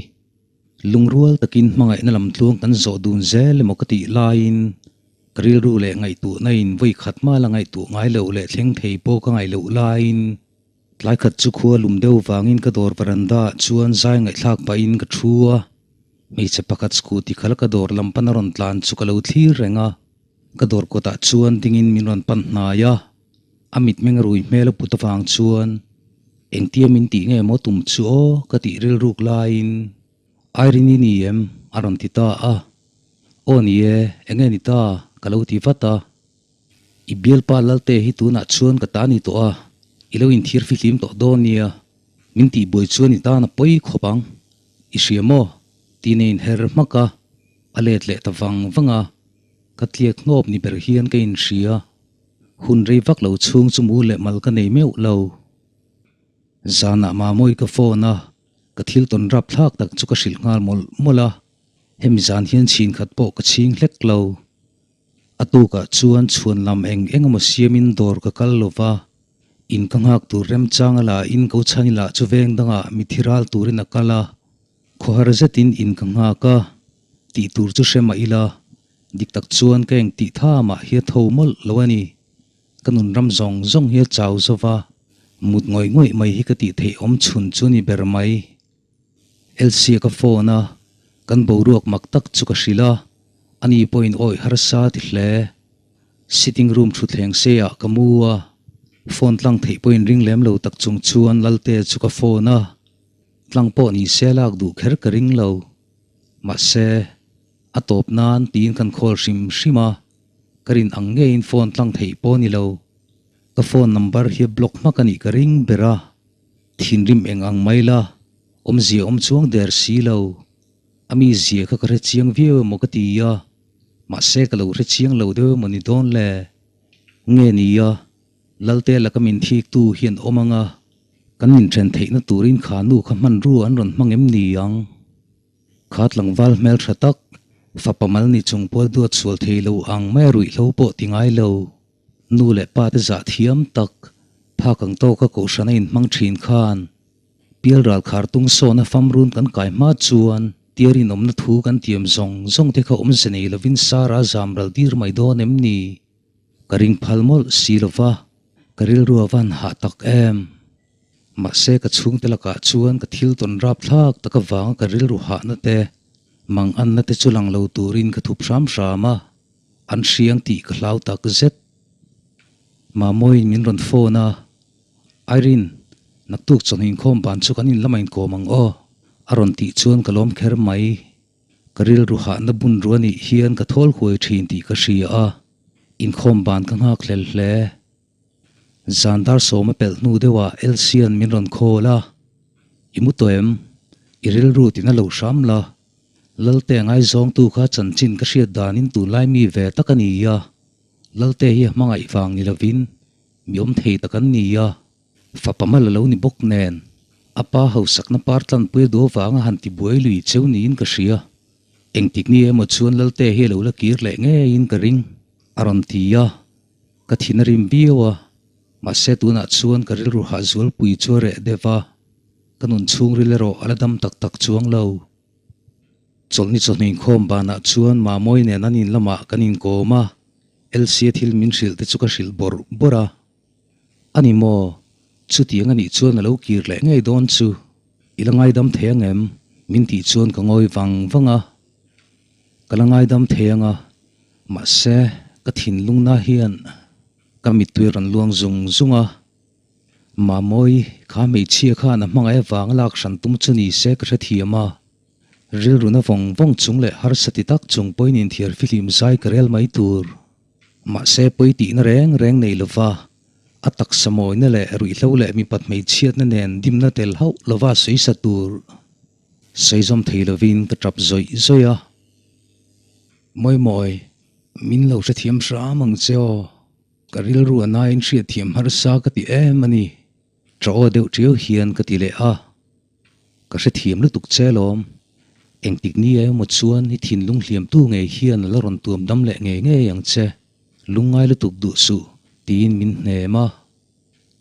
S1: Lungrual takin hmangaihna lam tluang kan zawh dun zel emaw ka tih laiin ka rilru leh ngaihtuahna in vawi khat hma la ngaihtuah ngai loh leh thleng thei pawh ka ngaih loh laiin tlai khat chu khua lum deuh vangin ka dawr veranda ah chuan zai ngaihthlak pahin ka thu a, hmeichhe pakhat scooty khala ka dawr lam pan a rawn tlan chu ka lo thlir reng a, ka dawr kawtah chuan dingin min rawn pan hnai a. A mitmeng rui hmel a put avang chuan engtia min tih nge maw tum chu aw ka tih rilruk laiin Irene-i ni em? a rawn ti ta a. Aw ni e, enge ni ta? ka lo ti vat a. I bialpa Lalte hi tunah chuan ka ta ni tawh a, i lo inthir fihlim tawh dawn nia, min tih buai chuan i tan a pawi khawp ang, i hria maw? tiin a inher hmak a, a let leh ta vang vang a, ka tliak hnawp ni ber hian ka inhria. Hun rei vak lo chhung chu mu leh mal ka nei meuh lo. Zanah Mamawii ka phone a, ka thil tawn rap thlak tak chu ka hrilh nghal mawlh mawlh a, hemi zan hian chhin khat pawh ka chhing hlek lo. A tukah chuan chhuan lam eng eng emaw siamin dawr ka kal lo va, in ka nghak tur remchang a la in ko chhan ila chu veng dangah mithi ral turin a kal a, khawhar zetin in ka nghak a, tih tur chu hre mah ila Dik tak chuan ka eng tih tha mah hi a tho mawlh lo a ni. Ka nun ram zawng zawng hi a chau zo va, mut ngawih ngawih mai hi ka tih theih awm chhun chu ni ber mai. Elsie ka phone a, kan boruak mak tak chu ka hrilh a, ani pawhin awih harsa ti hle. Sitting room thutthleng seiah ka mu a, phone tlang theih pawhin ring lem lo tak chung chuan Lalte chu ka phone a, tlang pawh ni se lak duh kher ka ring lo. Mahse. A tawp nan tiin kan call hrim hrim a, ka rin ang ngeiin phone tlang theih pawh a ni lo. Ka phone number hi block hmak a nih ka ring ber a, thinrim eng ang mai la, awmzia awm chuang der si lo. A mi zia kha ka hre chiang viau emaw ka ti a, mahse ka lo hre chiang lo deuh emaw ni dawn le? Nge ni a, Lalte laka min thiktu hian awm ang a, kan inthen theihna turin kha nu kha hmanrua an rawn hmang em ni ang? Kha tlangval hmel tha tak, fapa mal ni chung pawh duat sual thei lo ang mai a ruihhlo pawh ti ngai lo. Nu leh pa te zah thiam tak, phak ang tawka kohhran a inhmang thin khan, Pial ral khar tung sawna famrun kan kai hma chuan tia rinawmna thu kan tiam zawng zawng te kha awmze nei lovin Sara zam ral dir mai dawn em ni? Ka ring phal mawlh si lova, ka rilru a van hah tak em. Mahse ka chhungte lakah chuan ka thil tawn rapthlak tak avanga ka rilru hahna te, manganna te chu lang lo turin ka thup hram hram a, an hriang tih ka hlau tak zet. Mamawiin min rawn phone a, Irene, naktuk chawhnu inkhawm ban chu kan in lamah inkawm ang aw, a rawn tih chuan ka lawm kher mai. Ka rilru hahna bun ru anih hian ka thawl huai thin tih ka hria a, inkhawm ban ka nghak hlel hle. Zan dar sawma pelh hnu deuhah Elsian min rawn call a, I mu tawh em? I rilru tina lo hram la. Lalte ngaizawngtu kha chanchin ka hriat danin tunlai mi ve tak a ni a, Lalte hi a hmangaih vang ni lovin mi awm thei tak an ni a, fapa mal a lo ni bawk nen a pa hausakna par tlanpui a duh avanga han tibuai lui cheu niin ka hria. Engtik ni emaw chuan Lalte hi a lo la kir leh ngeiin ka ring, a rawn ti a. Ka thin a rim viau a, mahse tunah chuan ka rilru hah zualpui chu a reh deuh a, ka nun chhungril erawh a la dam tak tak chuang lo. Chawlhni chawhnu inkhawm banah chuan Mamawi nen an in lamah kan inkawm a, Elsie thil min hrilh te chu ka hrilh bawrh bawrh a. A ni maw? Chutiang a nih chuan a lo kir leh ngei dawn chu. I la ngaidam thei ang em? Min tih chuan ka ngawi vang vang a. Ka la ngaidam thei ang a, mahse ka thinlungna hian ka mittui a rawn luang zung zung a. Mamawi, kha hmeichhia khan a hmangaih avanga lak hran tum chu ni se ka hrethiam a. Rilruna vawng vawng chung leh harsa ti tak chung pawhin inthiar fihlim zai ka rel mai tur. Mahse pawi tihna reng reng nei lova, a taksa mawina leh ruihhlo leh mipat hmeichhiatna nen dimna tel hauh lova sawi sa tur. Sawi zawm thei lovin ka tap zawih zawih a. Mawimawi, min lo hrethiam hram ang che aw. Ka rilru a naiin hriatthiam harsa ka ti em a ni. Ṭa aw deuh ṭiau hian ka ti leh a. Ka hrethiam lutuk che alawm. Engtik ni emaw chuan i thinlung hliamtu ngei hian a la rawn tuam dam leh ngei ngei ang che. Lungngai lutuk duh suh, tiin min hnem a.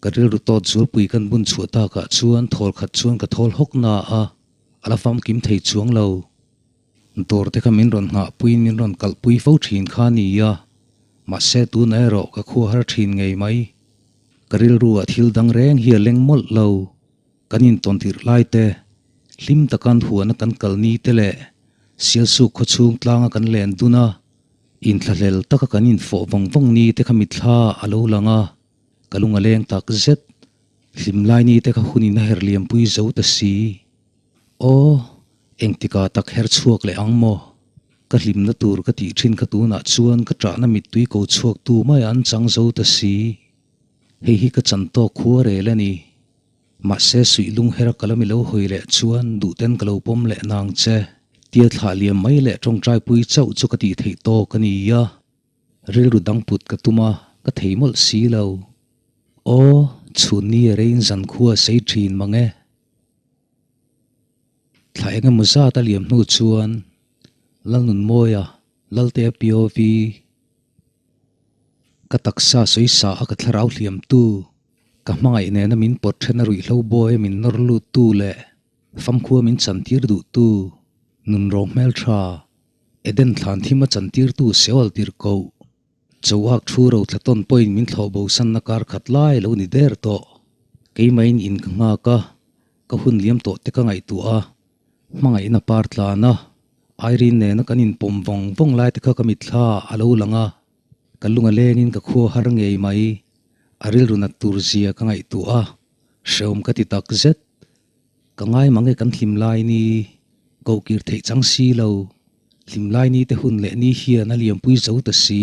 S1: Ka rilru tawt zualpui kan bun chhuah takah chuan thawl khat chuan ka thawl hawk na a, a la famkim thei chuang lo. Dawr te kha min rawn nghahpuiin min rawn kalhpui fo thin kha a ni a, mahse tunah erawh ka khua har thin ngei mai. Ka rilruah thil dang reng hi a leng mawlh lo. Kan intawn tirh lai te, hlim taka an huana kan kal ni te leh Sialsuk khawchhung tlanga kan len dun a, inthlahlel taka kan infawh vawng vawng ni te kha mitthla a lo lang a, ka lung a leng tak zet. Hlim lai ni te kha hunin a her liampui zo ta si. Aw, engtikah tak her chhuak leh ang maw? Ka hlimna tur ka tih thin kha tunah chuan ka ṭahna mittui ko chhuak tu mai an chang zo ta si. Hei hi ka chan tawk khua rel a ni. Mahse suih lung her a kal ami lo hawi leh chuan duhten ka lo pawm leh nang che. Tia thlah liam mai leh ṭawngṭaipui chauh chu ka tih theih tawk a ni a. Rilru dang put ka tum a, ka thei mawlh si lo. Aw, chhunni a reiin zankhua a sei ṭhin mang e. Thla eng emaw zat a liam hnu chuan Lalnunmawia, Laltea POV, ka taksa sawisa a ka thlarau hliamtu, ka hmangaih nena min pawt then a ruihhlo bawi a min nawr luttu leh famkhua min chantir duhtu, nunrawng hmeltha, Eden thlan thim a chantirtu Seol tirhkoh. Chauhak thu ro thla tawn pawhin min thlawh bo sanna kar khat lai lo ni der tawh. Keimahin in ka nghak a, ka hun liam tawh te ka ngaihtuah a, hmangaihna par tlan a, Irene nena kan inpawm vawng vawng lai te kha ka mitthla a lo lang a, ka lung a lengin ka khua har ngei mai, a rilru nat tur zia ka ngaihtuah a, hreawm ka ti tak zet. Ka ngai mang e kan hlim lai ni, kohkir theih chang si lo. Hlim lai ni te hun leh ni hian a liampui zo ta si.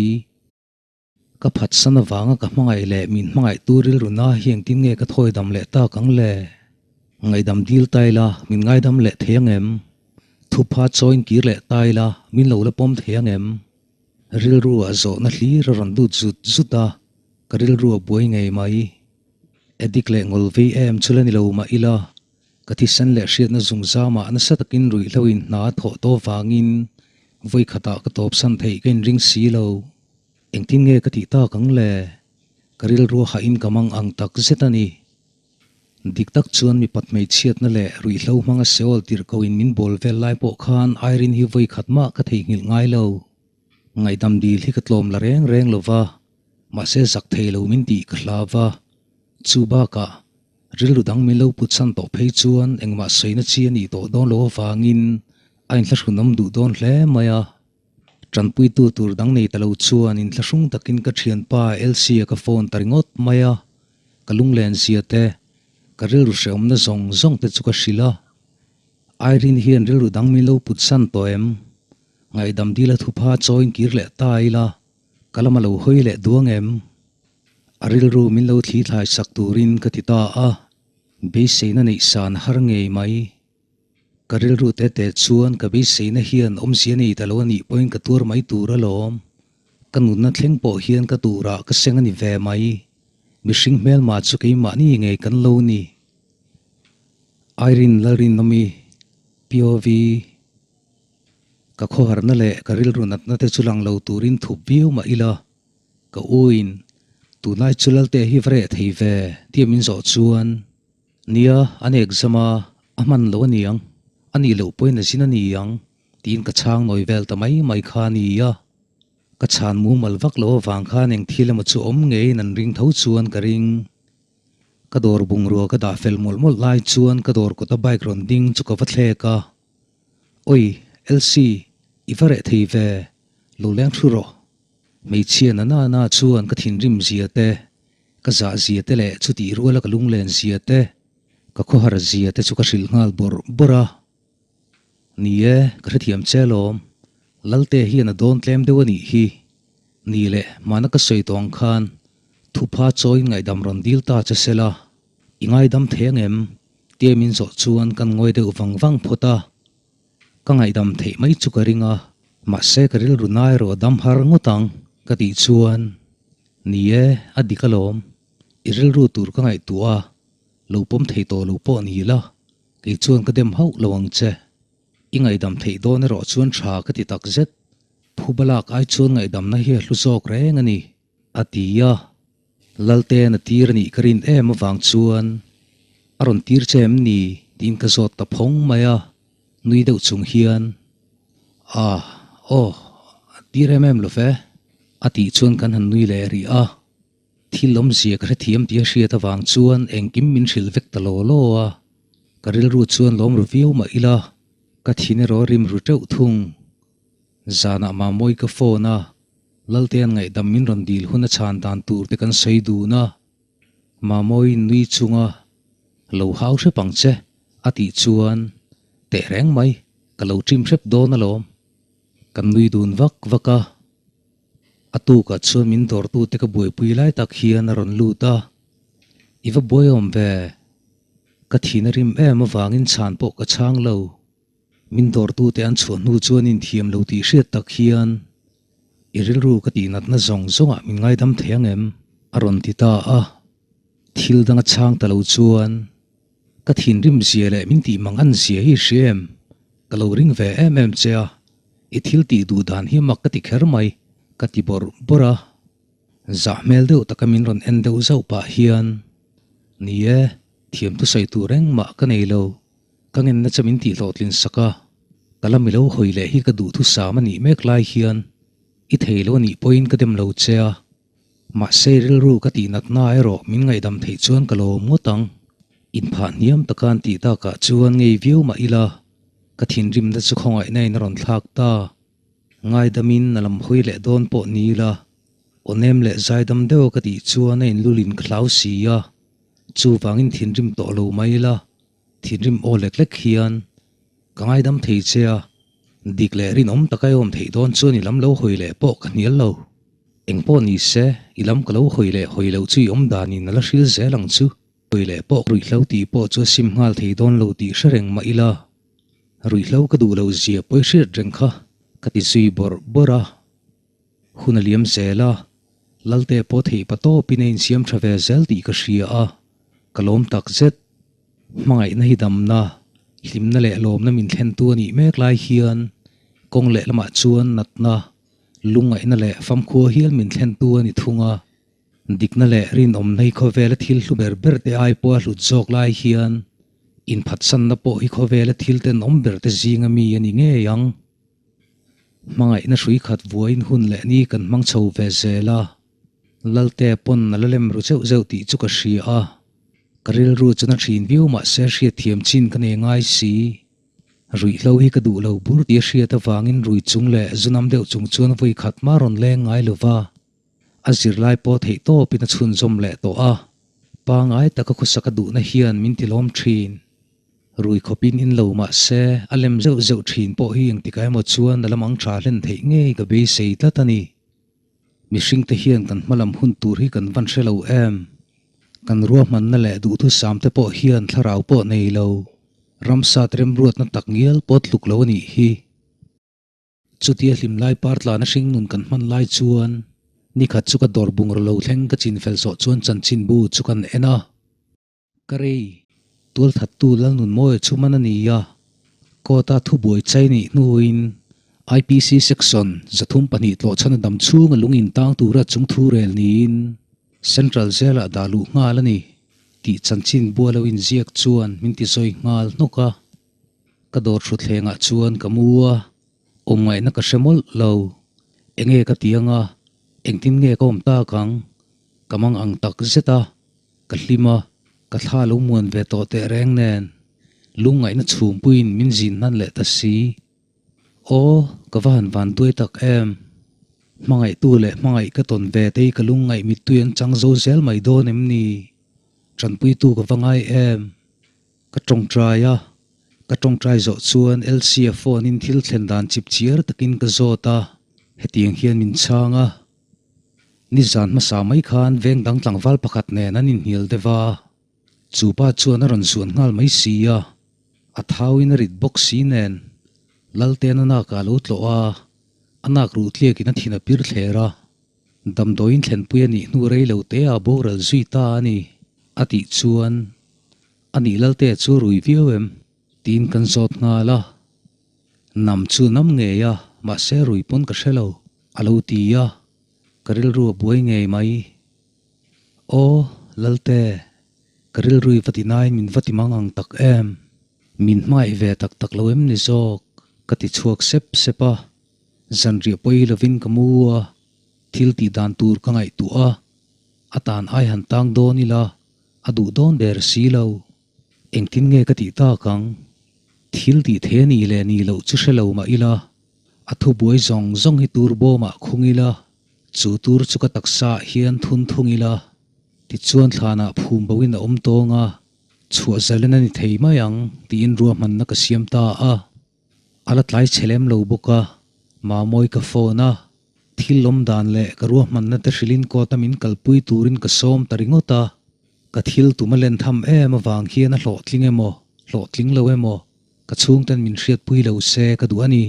S1: Ka phatsan avanga ka hmangaih leh min hmangaihtu rilru na hi engtin nge ka thawi dam leh tak ang le? Ngaihdam dil ta ila min ngaidam leh thei ang em? Thupha chawiin kir leh ta ila min lo la pawm thei ang em? Rilru ah zawhna hlir a rawn lut zut zut a, ka rilru a buai ngei mai. Edik leh ngawlvei em chu la ni lo mah ila, Ka thisen leh hriatna zungzamah nasa takin ruihhloin hna a thawh tawh vangin vawi khatah ka tawpsan theih ka inring si lo. Engtin nge ka tih tak ang le? Ka rilru a hahin ka mang ang tak zet a ni. Dik tak chuan mipat hmeichhiatna leh ruihhlo hmanga Seol tirhkohin min bawl vel lai pawh khan Irene hi vawi khat mah ka theihnghilh ngai lo. Ngaihdam dil hi ka tlawm la reng reng lo va, mahse zak thei lo min tih ka hlau va. Chu bakah. Rilru dang min lo put chhan tawh phei chuan engmah sawina chi a nih tawh dawn loh avangin a inthlahrunawm duh dawn hle mai a. Tanpuitu tur dang nei ta lo chuan inthlahrung takin ka thianpa Elsie ka phone ta ringawt mai a, ka lunglen zia te, ka rilru hrehawmna zawng zawng te chu ka hrilh a. Irene hian rilru dang min lo put chhan tawh em? Ngaihdam dila thupha chawiin kir leh ta ila, ka lama lo hawi leh duang em? A rilru min lo thli thlai sak turin ka ti ta a, beiseina neih san har ngei mai. Ka rilru te te chuan ka beiseina hian awmzia nei ta lo a nih pawhin ka tuar mai tur alawm. Ka nunna thleng pawh hian ka turah ka seng a ni ve mai. Mihring hmelma chu keimahni ngei kan lo ni. Irene Lalrinawmi, POV. Ka khawharna leh ka rilru natna te chu lang lo turin thup viau mah ila, ka uin tunlai chu Lalte hi va reh thei ve tia min zawh chuan, Nia, an exam a, a hman lo a niang, a nih loh pawhin a zin a ni ang tiin ka chhang nawi vel ta mai mai kha a nia. Ka chhan mumal vak lo avang khan eng thil emaw chu awm ngeiin an ring tho chuan ka ring. Ka dawr bungrua ka dah fel mawlh mawlh lai chuan ka dawr kawta bike rawn ding chu ka va thlek a. Oi, Elsie, i va reh thei ve, lo leng thu rawh. Hmeichhia na na na chuan ka thinrim zia te, ka zah zia te leh chutih ruala ka lunglen zia te, ka khawhar zia te chu ka hrilh nghal bawrh bawrh a. Ni e, ka hrethiam che alawm, Lalte hian a dawn tlem deuh a nih hi. Ni leh, mahna ka sawi tawh ang khan thupha chawiin ngaihdam rawn dil ta che sela, i ngaidam thei ang em? Tia min zawh chuan kan ngawi deuh vang vang phawt a, ka ngaihdam theih mai chu ka ring a, mahse ka rilru nai erawh a dam har ngawt ang ka tih chuan, Ni e, a dik alawm, i rilru tur ka ngaihtuah a, lo pawm thei tawh lo pawh ni la, kei chuan ka dem hauh lo ang che. I ngaihdam theih dawn erawh chuan tha ka ti tak zet, phuba lak ai chuan ngaihdamna hi a hlu zawk reng a ni, a ti a. Lalten a tir a nih ka rin em avang chuan a rawn tir che em ni tiin ka zawt ta phawng mai a, nui deuh chung hian Ah, aw, a tir em em lo ve a tih chuan kan han nui leh rih a, thil awmzia ka hrethiam tih a hriat avang chuan engkim min hrilh vek ta law law a, ka rilru chuan lawm ru viau mah ila ka thin erawh a rim ru teuh thung. Zanah Mamawi ka phone a, Laltean ngaihdam min rawn dil hun a chhan dan tur te kan sawi dun a, Mamawiin nui chunga lo hau hrep ang che a tih chuan teh reng mai ka lo ṭim hrep dawn alawm. Kan nui dun vak vak a, a tukah chuan min dawrtute ka buaipui lai tak hian a rawn lut a, I va buai awm ve, ka thin a rim em avangin chhan pawh ka chhang lo. Min dawrtute an chhuah hnu chuan inthiam lo tih hriat tak hian i rilru ka tihnatna zawng zawngah min ngaidam thei ang em? a rawn ti ta a. Thil danga chhang ta lo chuan ka thinrim zia leh min tih mang an zia hi hria em? Ka lo ring ve em em che a, i thil tih duh dan hi mak ka ti kher mai, ka ti bawrh bawrh a. Zah hmel deuh taka min rawn en deuh zauh pah hian, Ni e, thiam thusawi tur engmah ka nei lo. Ka ngenna che min tihhlawhtlin sak a, ka la mi lo hawi leh hi ka duhthusam a nih mek lai hian i thei lo a nih pawhin ka dem lo che a, mahse rilru ka tihnatna erawh min ngaihdam theih chuan ka lawm ngawt ang. Inphah hniam taka an tih takah chuan ngei viau mah ila, ka thinrimna chu khawngaihna in a rawn thlak ta. Ngaidamin a lam hawi leh dawn pawh ni ila, aw nem leh zaidam deuha ka tih chuan a inlulin ka hlau si a, chuvangin thinrim tawh lo mai ila, Thinrim aw lek lek hian ka ngaidam thei che a, dik leh rinawm taka i awm theih dawn chuan i lam lo hawi leh pawh ka hnial lo. Eng pawh ni se, i lam ka lo hawi leh hawi loh chu i awm danin a la hril zel ang chu. Hawi leh pawh ruihhlo tih pawh chu a sim nghal thei dawn lo tih hre reng mah ila, ruihhlo ka duh loh zia pawi hriat reng kha ka ti zui bawrh bawrh a. Hun a liam zel a, Lalte pawh theih pa tawpin a insiam tha ve zel tih ka hria a, ka lawm tak zet. Hmangaihna hi damna, hlimna leh lawmna min thlentu a nih mek lai hian kawng leh lamah chuan natna, lungngaihna leh famkhua hial min thlentu a ni thung a. Dikna leh rinawmna hi khawvela thil hlu ber ber te ai pawha hlut zawk lai hian inphatsanna pawh hi khawvela thil tenawm ber te zinga mi a ni ngei ang. Hmangaihna hrui khat vuain hun leh ni kan hmang chho ve zel a, Lalte pawn a la lem ru zeuh zeuh tih chu ka hria a. Ka rilru chu na thin viau mahse hriatthiam chin ka nei ngai si. Ruihhlo hi ka duh lo bur tih a hriat avangin rui chung leh zunam deuh chung chuan vawi khat mah rawn leng ngai lo va. A zirlai pawh theih tawpin a chhunzawm leh tawh a. Pangai taka khawsak a duhna hian min tilawm thin. Rui khawpin in lo mahse a lem zeuh zeuh thin pawh hi engtikah emaw chuan a lamang tha hlen theih ngei ka beisei tlat a ni. Mihringte hian kan hmalam hun tur hi kan van hre lo em? Kan ruahmanna leh duhthusam te pawh hian thlarau pawh nei lo, ramsat remruatna tak ngial pawh tluk lo a nih hi. Chutia hlimlai par tlana hringnun kan hman lai chuan nikhat chu ka dawr bungraw lo thleng ka chinfel zawh chuan chanchinbu chu kan en a. Ka rei, tualthattu Lalnunmawia chu man a ni a, court-a thubuai chai nih hnuin IPC section 32 tlawhchhan a dam chhunga lung intang tura chung thu rel niin Central Jail-ah dah luh nghal a ni tih chanchin bua lo inziak chuan min ti zawi nghal hnawk a. Ka dawr thutthlengah chuan ka mu a, awm ngaihna ka hre mawlh lo. Enge ka ti anga, engtin nge ka awm tak ang? Ka mang ang tak zet a. Ka hlim a, ka thla lo muan ve tawh teh reng nen, lungngaihna chhumpuiin min zin hnan leh ta si. Aw, ka va han van duai tak em! Hmangaihtu leh hmangaih ka tawn ve te hi ka lungngaih mittui an chang zo zel mai dawn em ni? Tanpuitu ka va ngai em? Ka tawngtai a, ka tawngtai zawh chuan Elsie phone in thil thlen dan chip chiar takin ka zawt a, hetiang hian min chhang a. Nizan hmasa mai khan veng dang tlangval pakhat nen an inhnial deuh a, chu pa chuan a rawn zuan nghal mai si a, a thauin a rit bawk si nen Lalten a nak ah lo tlawh a, a nak ruh tliakin a thin a pir thler a, damdawiin thlenpui a nih hnu rei lo te ah boral zui ta a ni a tih chuan a nih Lalte chu rui viau em? Tiin kan zawt nghal a. Nam chu nam ngei a, mahse rui pawn ka hre lo, a lo ti a, ka rilru a buai ngei mai. Aw, Lalte, ka rilru i va ti nain min va ti mang ang tak em? Min hmaih ve tak tak lo em ni zawk? Ka ti chhuak sep sep a, zanriah pawi lovin ka mu a, thil tih dan tur ka ngaihtuah a, a tan ai han tang dawn ila, a duh dawn ber si lo. Engtin nge ka tih tak ang? Thil tih thei a nih leh nih loh chu hre lo mah ila, a thubuai zawng zawng hi tur bawmah khung ila, chu tur chu ka taksaah hian thun thung ila, tichuan thlanah phum boin a awm tawng a, chhuah zalen a ni thei mai ang tiin ruahmanna ka siam ta a. A la tlai chhe lem lo bawk a, Mamawi ka phone a, thil awm dan leh ka ruahmanna te hrilhin court a min kalpui turin ka sawm ta ringawt a, ka thil tum a len tham em avang hian a hlawhtling emaw, hlawhtling lo emaw, ka chhungten min hriatpui lo se ka duh a ni.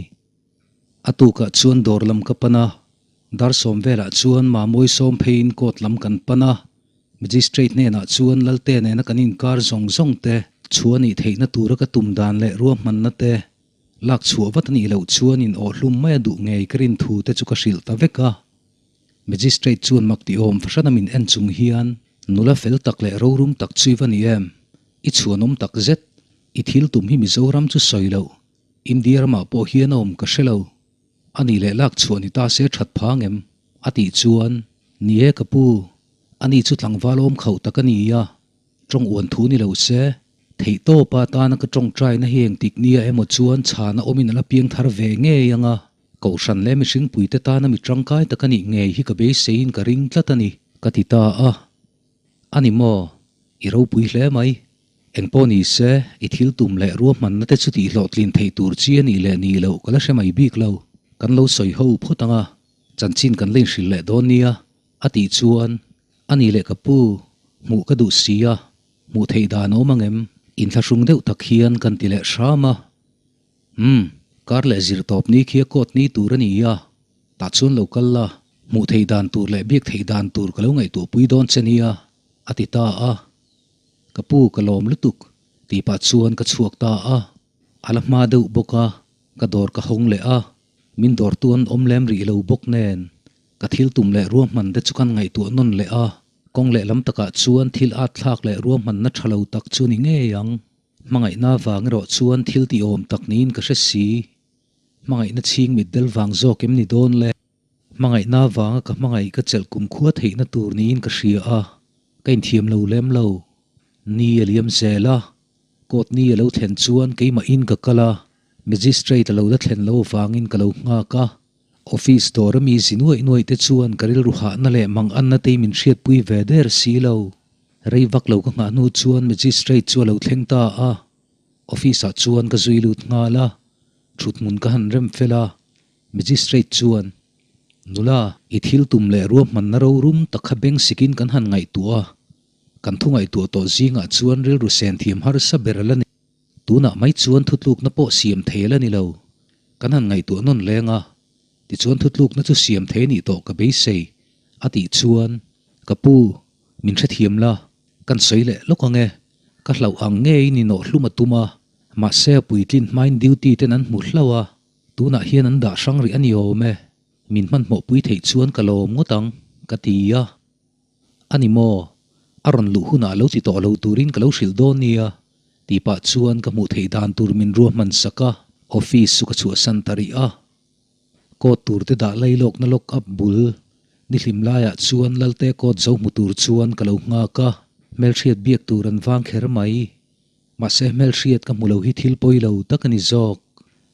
S1: A tukah chuan dawr lam ka pan a, dar sawm velah chuan Mamawi sawm pheiin court lam kan pan a, Magistrate hnenah chuan Lalte nena kan inkar zawng zawng te, chhuah nih theihna tura ka tum dan leh ruahmanna te, lak chhuah vat a nih loh chuan in awhhlum mai a duh ngei ka rin thu te chu ka hrilh ta vek a. Magistrate chuan mak ti awm fahran a min en chung hian, Nula fel tak leh rorum tak chu i va ni em? I chhuanawm tak zet. I thil tum hi Mizoram chu sawi loh. India ramah pawh hian a awm ka hre lo. A nih leh lak chhuah ni ta se that phang em? A tih chuan, Ni e ka pu, ani chu tlangval awm khauh tak a ni a, tawng uan thu ni lo se, theihtawpa atana ka tawngtaina hi engtik nia emaw chuan chhana awmin a la piang thar ve ngei ang a, kohhran leh mihringpuite tana mi tangkai tak a nih ngei hi ka beiseiin ka ring tlat a ni, ka ti ta a. A ni maw? I ropui hle mai. Engpawh ni se, i thil tum leh ruahmanna te chu tihhlawhtlin theih tur chi a nih leh nih loh ka la hre mai bik lo. Kan lo sawi ho phawt ang a, chanchin kan la inhrilh leh dawn nia, a tih chuan, A nih leh ka pu, hmuh ka duh si a, hmuh theih dan a awm ang em? Inthlahrung deuh tak hian kan ti leh hram a. Umm, kar leh zir tawp ni khi a court ni tur a ni a, tah chuan lo kal la, hmuh theih dan tur leh biak theih dan tur ka lo ngaihtuahpui dawn che nia, a ti ta a. Ka pu ka lawm lutuk tih pah chuan ka chhuak ta a, a la hma deuh bawk a, ka dawr ka hawng leh a, min dawrtu an awm lem rih lo bawk nen ka thil tum leh ruahman te chu kan ngaihtuah nawn leh a, kawng leh lam takah chuan thil at thlak leh ruahmanna tha lo tak chu ni ngei ang. Hmangaihna vang erawh chuan thil tih awm tak niin ka hre si. Hmangaihna chhing mit del vang zawk em ni dawn le? Hmangaihna vanga ka hmangaih ka chelh kumkhua theihna tur niin ka hria a, ka inthiam lo lem lo. Ni a liam zel a, court ni a lo thlen chuan keimahin ka kal a, magistrate a lo la thlen lo avangin ka lo nghak a. Office dawr ami zi nuaih nuaih te chuan ka rilru hahna leh mang anna te min hriatpui ve der si lo. Rei vak lo ka nghah hnu chuan magistrate chu a lo thleng ta a, office ah chuan ka zui lut nghal a, thuthmun ka han rem fel a, magistrate chuan, Nula, i thil tum leh ruahmanna rorum tak kha beng sikin kan han ngaihtuah a, kan thu ngaihtuah tawh zingah chuan rilru sen thiam harsa ber a la ni. Tunah mai chuan thutlukna pawh siam thei a la ni lo. Kan han ngaihtuah nawn leng a, tichuan thutlukna chu siam thei a nih tawh ka beisei, a tih chuan, Ka pu, min hrethiam la, kan sawi leh lawk ang e. Ka hlauh ang ngeiin inawhhlum a tum a, mahse a puitlin hmain duty ten an hmu hlauh a, Tunah hian an dah hrang rih a ni awm e, min hmanhmawhpui theih chuan ka lawm ngawt ang, ka ti a. A ni maw? A rawn luh hunah lo ti tawh lo turin ka lo hrilh dawn nia, tih pah chuan ka hmuh theih dan tur min ruahman sak a, office chu ka chhuahsan ta rih a. Coat tur te dah lai lawkna lock up bul nihlim laiah chuan Lalte coat zo hmu tur chuan ka lo nghak a, hmelhriat biak tur an vang kher mai. Mahse hmelhriat ka hmu lo hi thil pawi lo tak a ni zawk.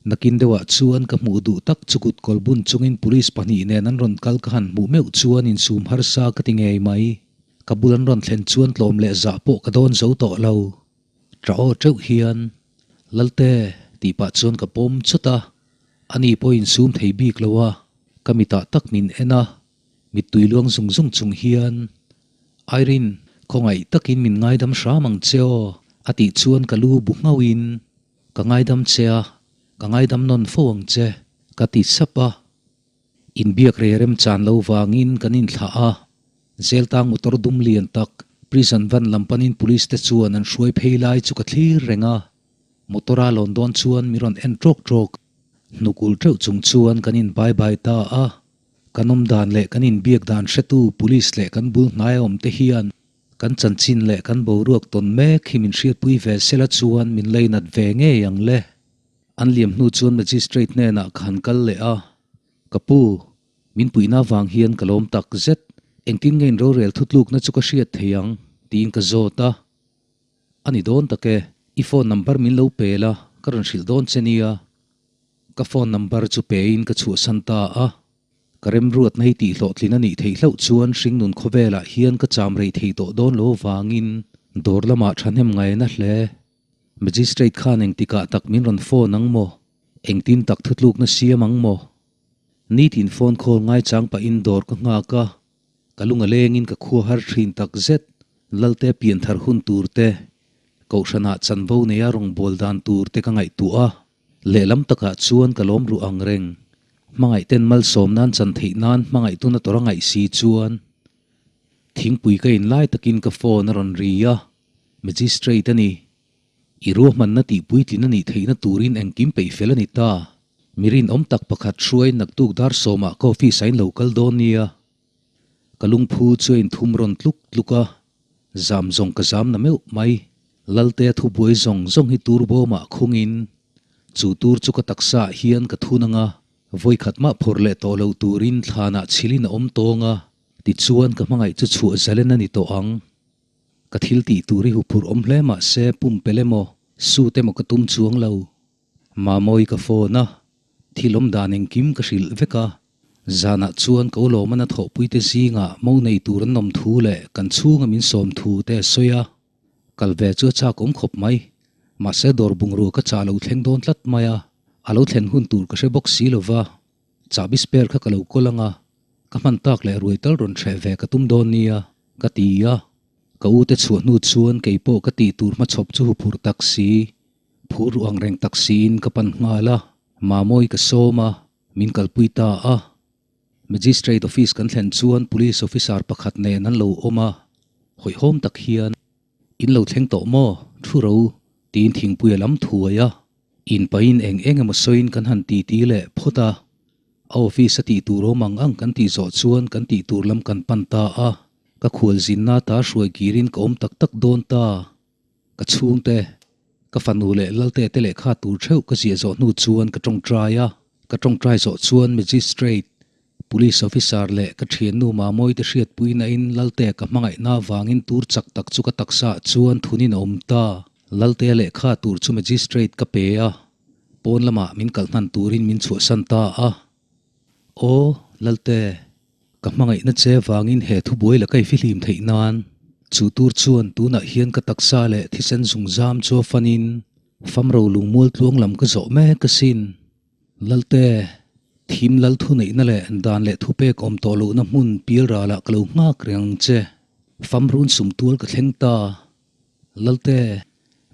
S1: Nakin deuhah chuan ka hmuh duh tak chu kut kawl bun chungin police pahnih nen an rawn kal ka han hmuh meuh chuan insum harsa ka ti ngei mai. Ka bul an rawn thlen chuan tlawm leh zah pawh ka dawn zo tawh lo. Tah aw teuh hian, Lalte, tih pah chuan ka pawm chawt a, ani pawh insum thei bik lo a, ka mitah tak min en a, mittui luang zung zung chung hian, Irene, khawngaih takin min ngaidam hram ang che aw, a tih chuan ka lu bu nghauhin, Ka ngaidam che a, ka ngaidam nawn fo ang che, ka ti sap a. Inbiak rei remchan lo vangin kan inthlah a, Zeltang motor dum lian tak, prison van lam panin police te chuan an hruai phei lai chu ka thlir reng a. Motor a lawn dawn chuan min rawn en tawk tawk. Hnuk ulh teuh chung chuan kan in bye bye ta a. Kan awm dan leh kan inbiak dan hretu police leh kan bul hnaia awm te hian kan chanchin leh kan boruak tawn mek hi min hriatpui ve sela chuan min leinat ve ngei ang le. An liam hnu chuan magistrate hnenah ka han kal leh a, Ka pu, min puihna vang hian ka lawm tak zet, engtin nge in rorel thutlukna chu ka hriat thei ang? tiin ka zawt a. A ni dawn tak e, i phone number min lo pe la, ka rawn hrilh dawn che nia. Ka phone number chu pein ka chhuahsan ta a. Ka remruatna hi tihhlawhtlin a nih theih hlauh chuan hringnun khawvelah hian ka cham rei thei tawh dawn lo avangin dawr lamah thahnem ngaina hle. Magistrate khan engtikah tak min rawn phone ang maw? Engtin tak thutlukna siam ang maw? Nitin phone call ngaichang pahin dawr ka nghak a. Ka lung a lengin ka khua har thin tak zet. Lalte pianthar hun tur te, Kohhranah chanvo neia rawngbâwl dan tur te ka ngaihtuah a. Lehlam takah chuan ka lawm ruh ang reng. Hmangaihten malsawm nan chan theih nan hmangaihtuna tawrh a ngaih si chuan thingpui ka in lai takin ka phone a rawn ri a, Magistrate a ni. I ruahmanna tihpuitlin a nih theihna turin engkim peih fel a ni ta. Mi rinawm tak pakhat hruai naktuk dar sawmah ka office ah in lo kal dawn nia. Ka lungphu chu a inthum rawn tluk tluk a, zam zawng ka zam na meuh mai. Laltea thubuai zawng zawng hi tur bawmah khungin chu tur chu ka taksa ah hian ka thun ang a, vawikhat mah phawrh leh tawh loh turin thlanah chhilin a awm tawng a, tichuan ka hmangaih chu chhuah zalen a ni tawh ang. Ka thil tih tur hi huphurh awm hle mah se pumpelh emaw, suit emaw ka tum chuang lo. Mamawi ka phone a, thil awm dan engkim ka hrilh vek a. Zanah chuan ka ulawmana thawhpuite zingah mo nei tur an awm thu leh kan chhunga min sawm thu te a sawi a. Kal ve chu a chak awm khawp mai. Mahse dawr bungrua ka chah lo thleng dawn tlat mai a, a lo thlen hun tur ka hre bawk si lo va. Chahbi spare kha ka lo kawl ang a, ka hman tak leh ruai tal rawn hreh ve ka tum dawn nia, ka ti a. Ka ute chhuah hnu chuan keipawh ka tih tur hmachhawp chu huphurh tak si. Phur ruh ang reng tak siin ka pan nghal a, Mamawi ka sawm a, min kalpui ta a. Magistrate office kan thlen chuan police officer pakhat nen an lo awm a, hawihhawm tak hian, In lo thleng tawh maw? Thu ro, tiin thingpui a lam thuai a. In pahin eng eng emaw sawiin kan han titi leh phawt a. A office a tih tur awm ang ang kan tih zawh chuan kan tih tur lam kan pan ta a. Ka khualzinna ta hruai kirin ka awm tak tak dawn ta. Ka chhungte, ka fanu leh Lalte te lehkha tur theuh ka ziah zawh hnu chuan ka tawngtai a, ka tawngtai zawh chuan Magistrate, Police officer leh ka thiannu Mamawite hriatpuina in Laltea ka hmangaihna avangin tur chak tak chu ka taksa ah chuan thunin a awm ta. Laltea lehkha tur chu magistrate ka pe a, pawn lamah min kalh hnan turin min chhuahsan ta a. Aw, Lalte, ka hmangaihna che vangin he thubuai la ka i fihlim theih nan, chu tur chuan tunah hian ka taksa leh thisen zungzam chu a fanin famro lungmual tluang lam ka zawh mek asin. Lalte, thim lal thuneihna leh dan leh thupek awm tawh lohna hmun pial ralah ka lo nghak reng ang che. Famrun sumtual ka thleng ta. Lalte,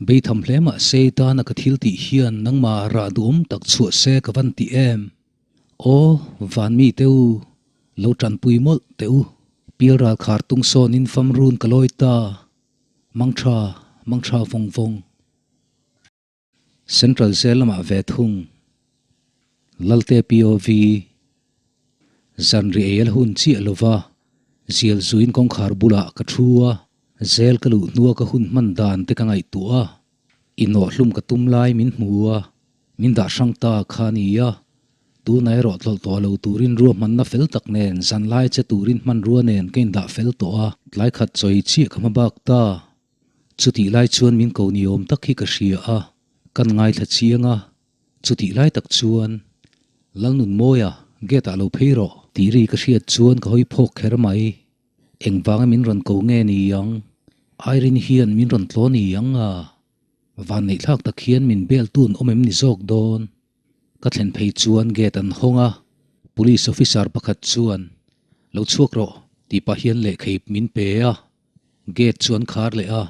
S1: beitham hle mah se i tana ka thil tih hian nangmah rah duhawm tak chhuah se ka van ti em? Aw, van mi te u, lo tanpui mawlh teh u. Pial ral khar tung sawnin famrun ka lawi ta. Mangtha, mangtha vawng vawng. Central Jail lamah ve thung. Lalte POV Zanri ei a la hun chiah lova, zial zuin kawngkhar bulah ka thu a, jail ka luh hnua ka hun hman dan te ka ngaihtuah a, inawhhlum ka tum lai min hmu a, min dah hrang ta kha a ni a, tunah erawh tlawlh tawh lo turin ruahmanna fel tak nen zanlai che turin hmanrua nen ka indah fel tawh a, tlai khat chawi chiah ka hma bak ta. Chutih lai chuan min ko ni awm tak hi ka hria a, kan ngaithla chiang a. Chutih lai tak chuan, Lalnunmawia, gate ah lo phei rawh. Tih ri ka hriat chuan ka hawi phawk kher mai. Engvanga min rawn ko nge ni ang? Irene hian min rawn tlaw ni ang a? Vanneihthlak tak hian min bel tun awm em ni zawk dawn? Ka thlen phei chuan gate an hawng a, police officer pakhat chuan, Lo chhuak rawh, tih pah hian lehkhaip min pe a. Gate chu an khar leh a,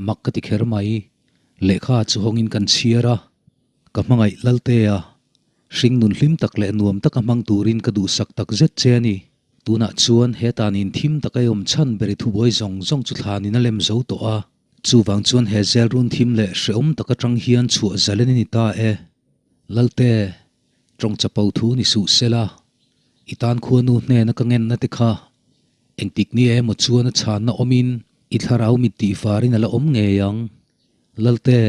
S1: mak ka ti kher mai. Lehkha chu hawngin kan chhiar a, ka hmangaih Lalte a, hring nun hlim tak leh nuam taka hmang turin ka duhsak tak zet che a ni. Tunah chuan heta nin thim taka i awm chhan ber i thubuai zawng zawng chu thlanin a lem zo tawh a, chuvang chuan he zel run thim leh hrehawm tak atang hian chhuah zalen i ni ta e. Lalte, tawng chapo thu ni suh sela, i tan khuanu hnena ka ngenna te kha Engtik ni emaw chuan a chhanna awmin i thlarau mit tih farin a la awm ngei ang. Lalte,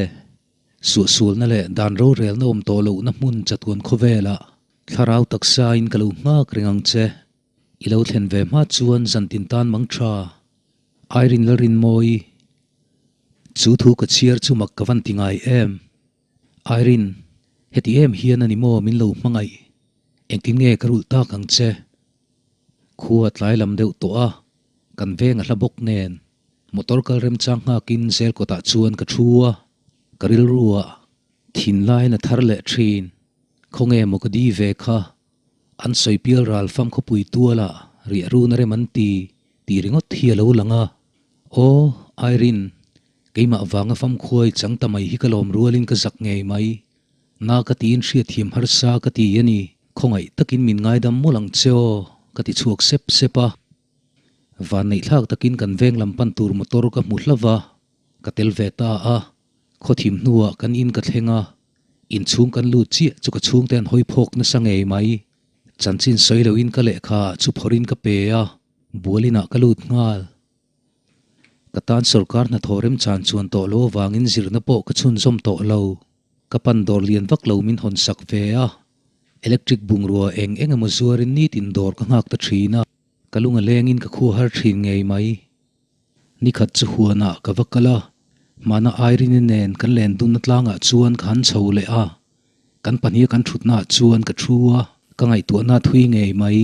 S1: suahsualna leh dan rorelna awm tawh lohna hmun chatuan khawvelah thlarau taksain ka lo nghak reng ang che. I lo thlen ve hma chuan zantin tan mang tha. Irene Lalrinmawi, Chu thu ka chhiar chu mak ka van ti ngai em? Irene, heti em hian a ni maw min lo hmangaih? Engtin nge ka rulh tak ang che? Khua tlai lam deuh tawh a, kan veng a hla bawk nen motor kal remchang nghakin zel kawtah chuan ka thu a, ka rilru ah thinlaiin a thar leh thin. Khawnge maw ka di ve kha? An sawi pial ral fam khawpui tualah riah run a rem an ti tih ringawt hi a lo lang a. Aw, Irene, keimah vanga famkhuai chang ta mai hi ka lawm rualin ka zak ngei mai. Na ka tiin hriatthiam harsa ka ti a ni, khawngaih takin min ngaidam mawlh ang che aw, ka ti chhuak sep sep a. Vanneihthlak takin kan veng lam pan tur motor ka hmu hlauh va, ka tel ve ta a. Khawthim hnuah kan in ka thleng a, inchhung kan lut chiah chu ka chhungte an hawi phawk nasa ngei mai. Chanchin sawi loin ka lehkha chu phawrhin ka pe a, bualinah ka lut nghal. Ka tan sorkar hnathawh remchan chuan tawh lo avangin zirna pawh ka chhunzawm tawh lo. Ka pan dawr lian vak lo min hawn sak ve a, electric bungrua eng eng emaw zuarin nitin dawr ka nghak ta thin a, ka lung a lengin ka khua har thin ngei mai. Nikhat chu huanah ka va kal a, hmana Irene nen kan len dunna tlangah chuan ka han chho leh a, kan pahniha kan thutnaah chuan ka thu a, ka ngaihtuahna thui ngei mai,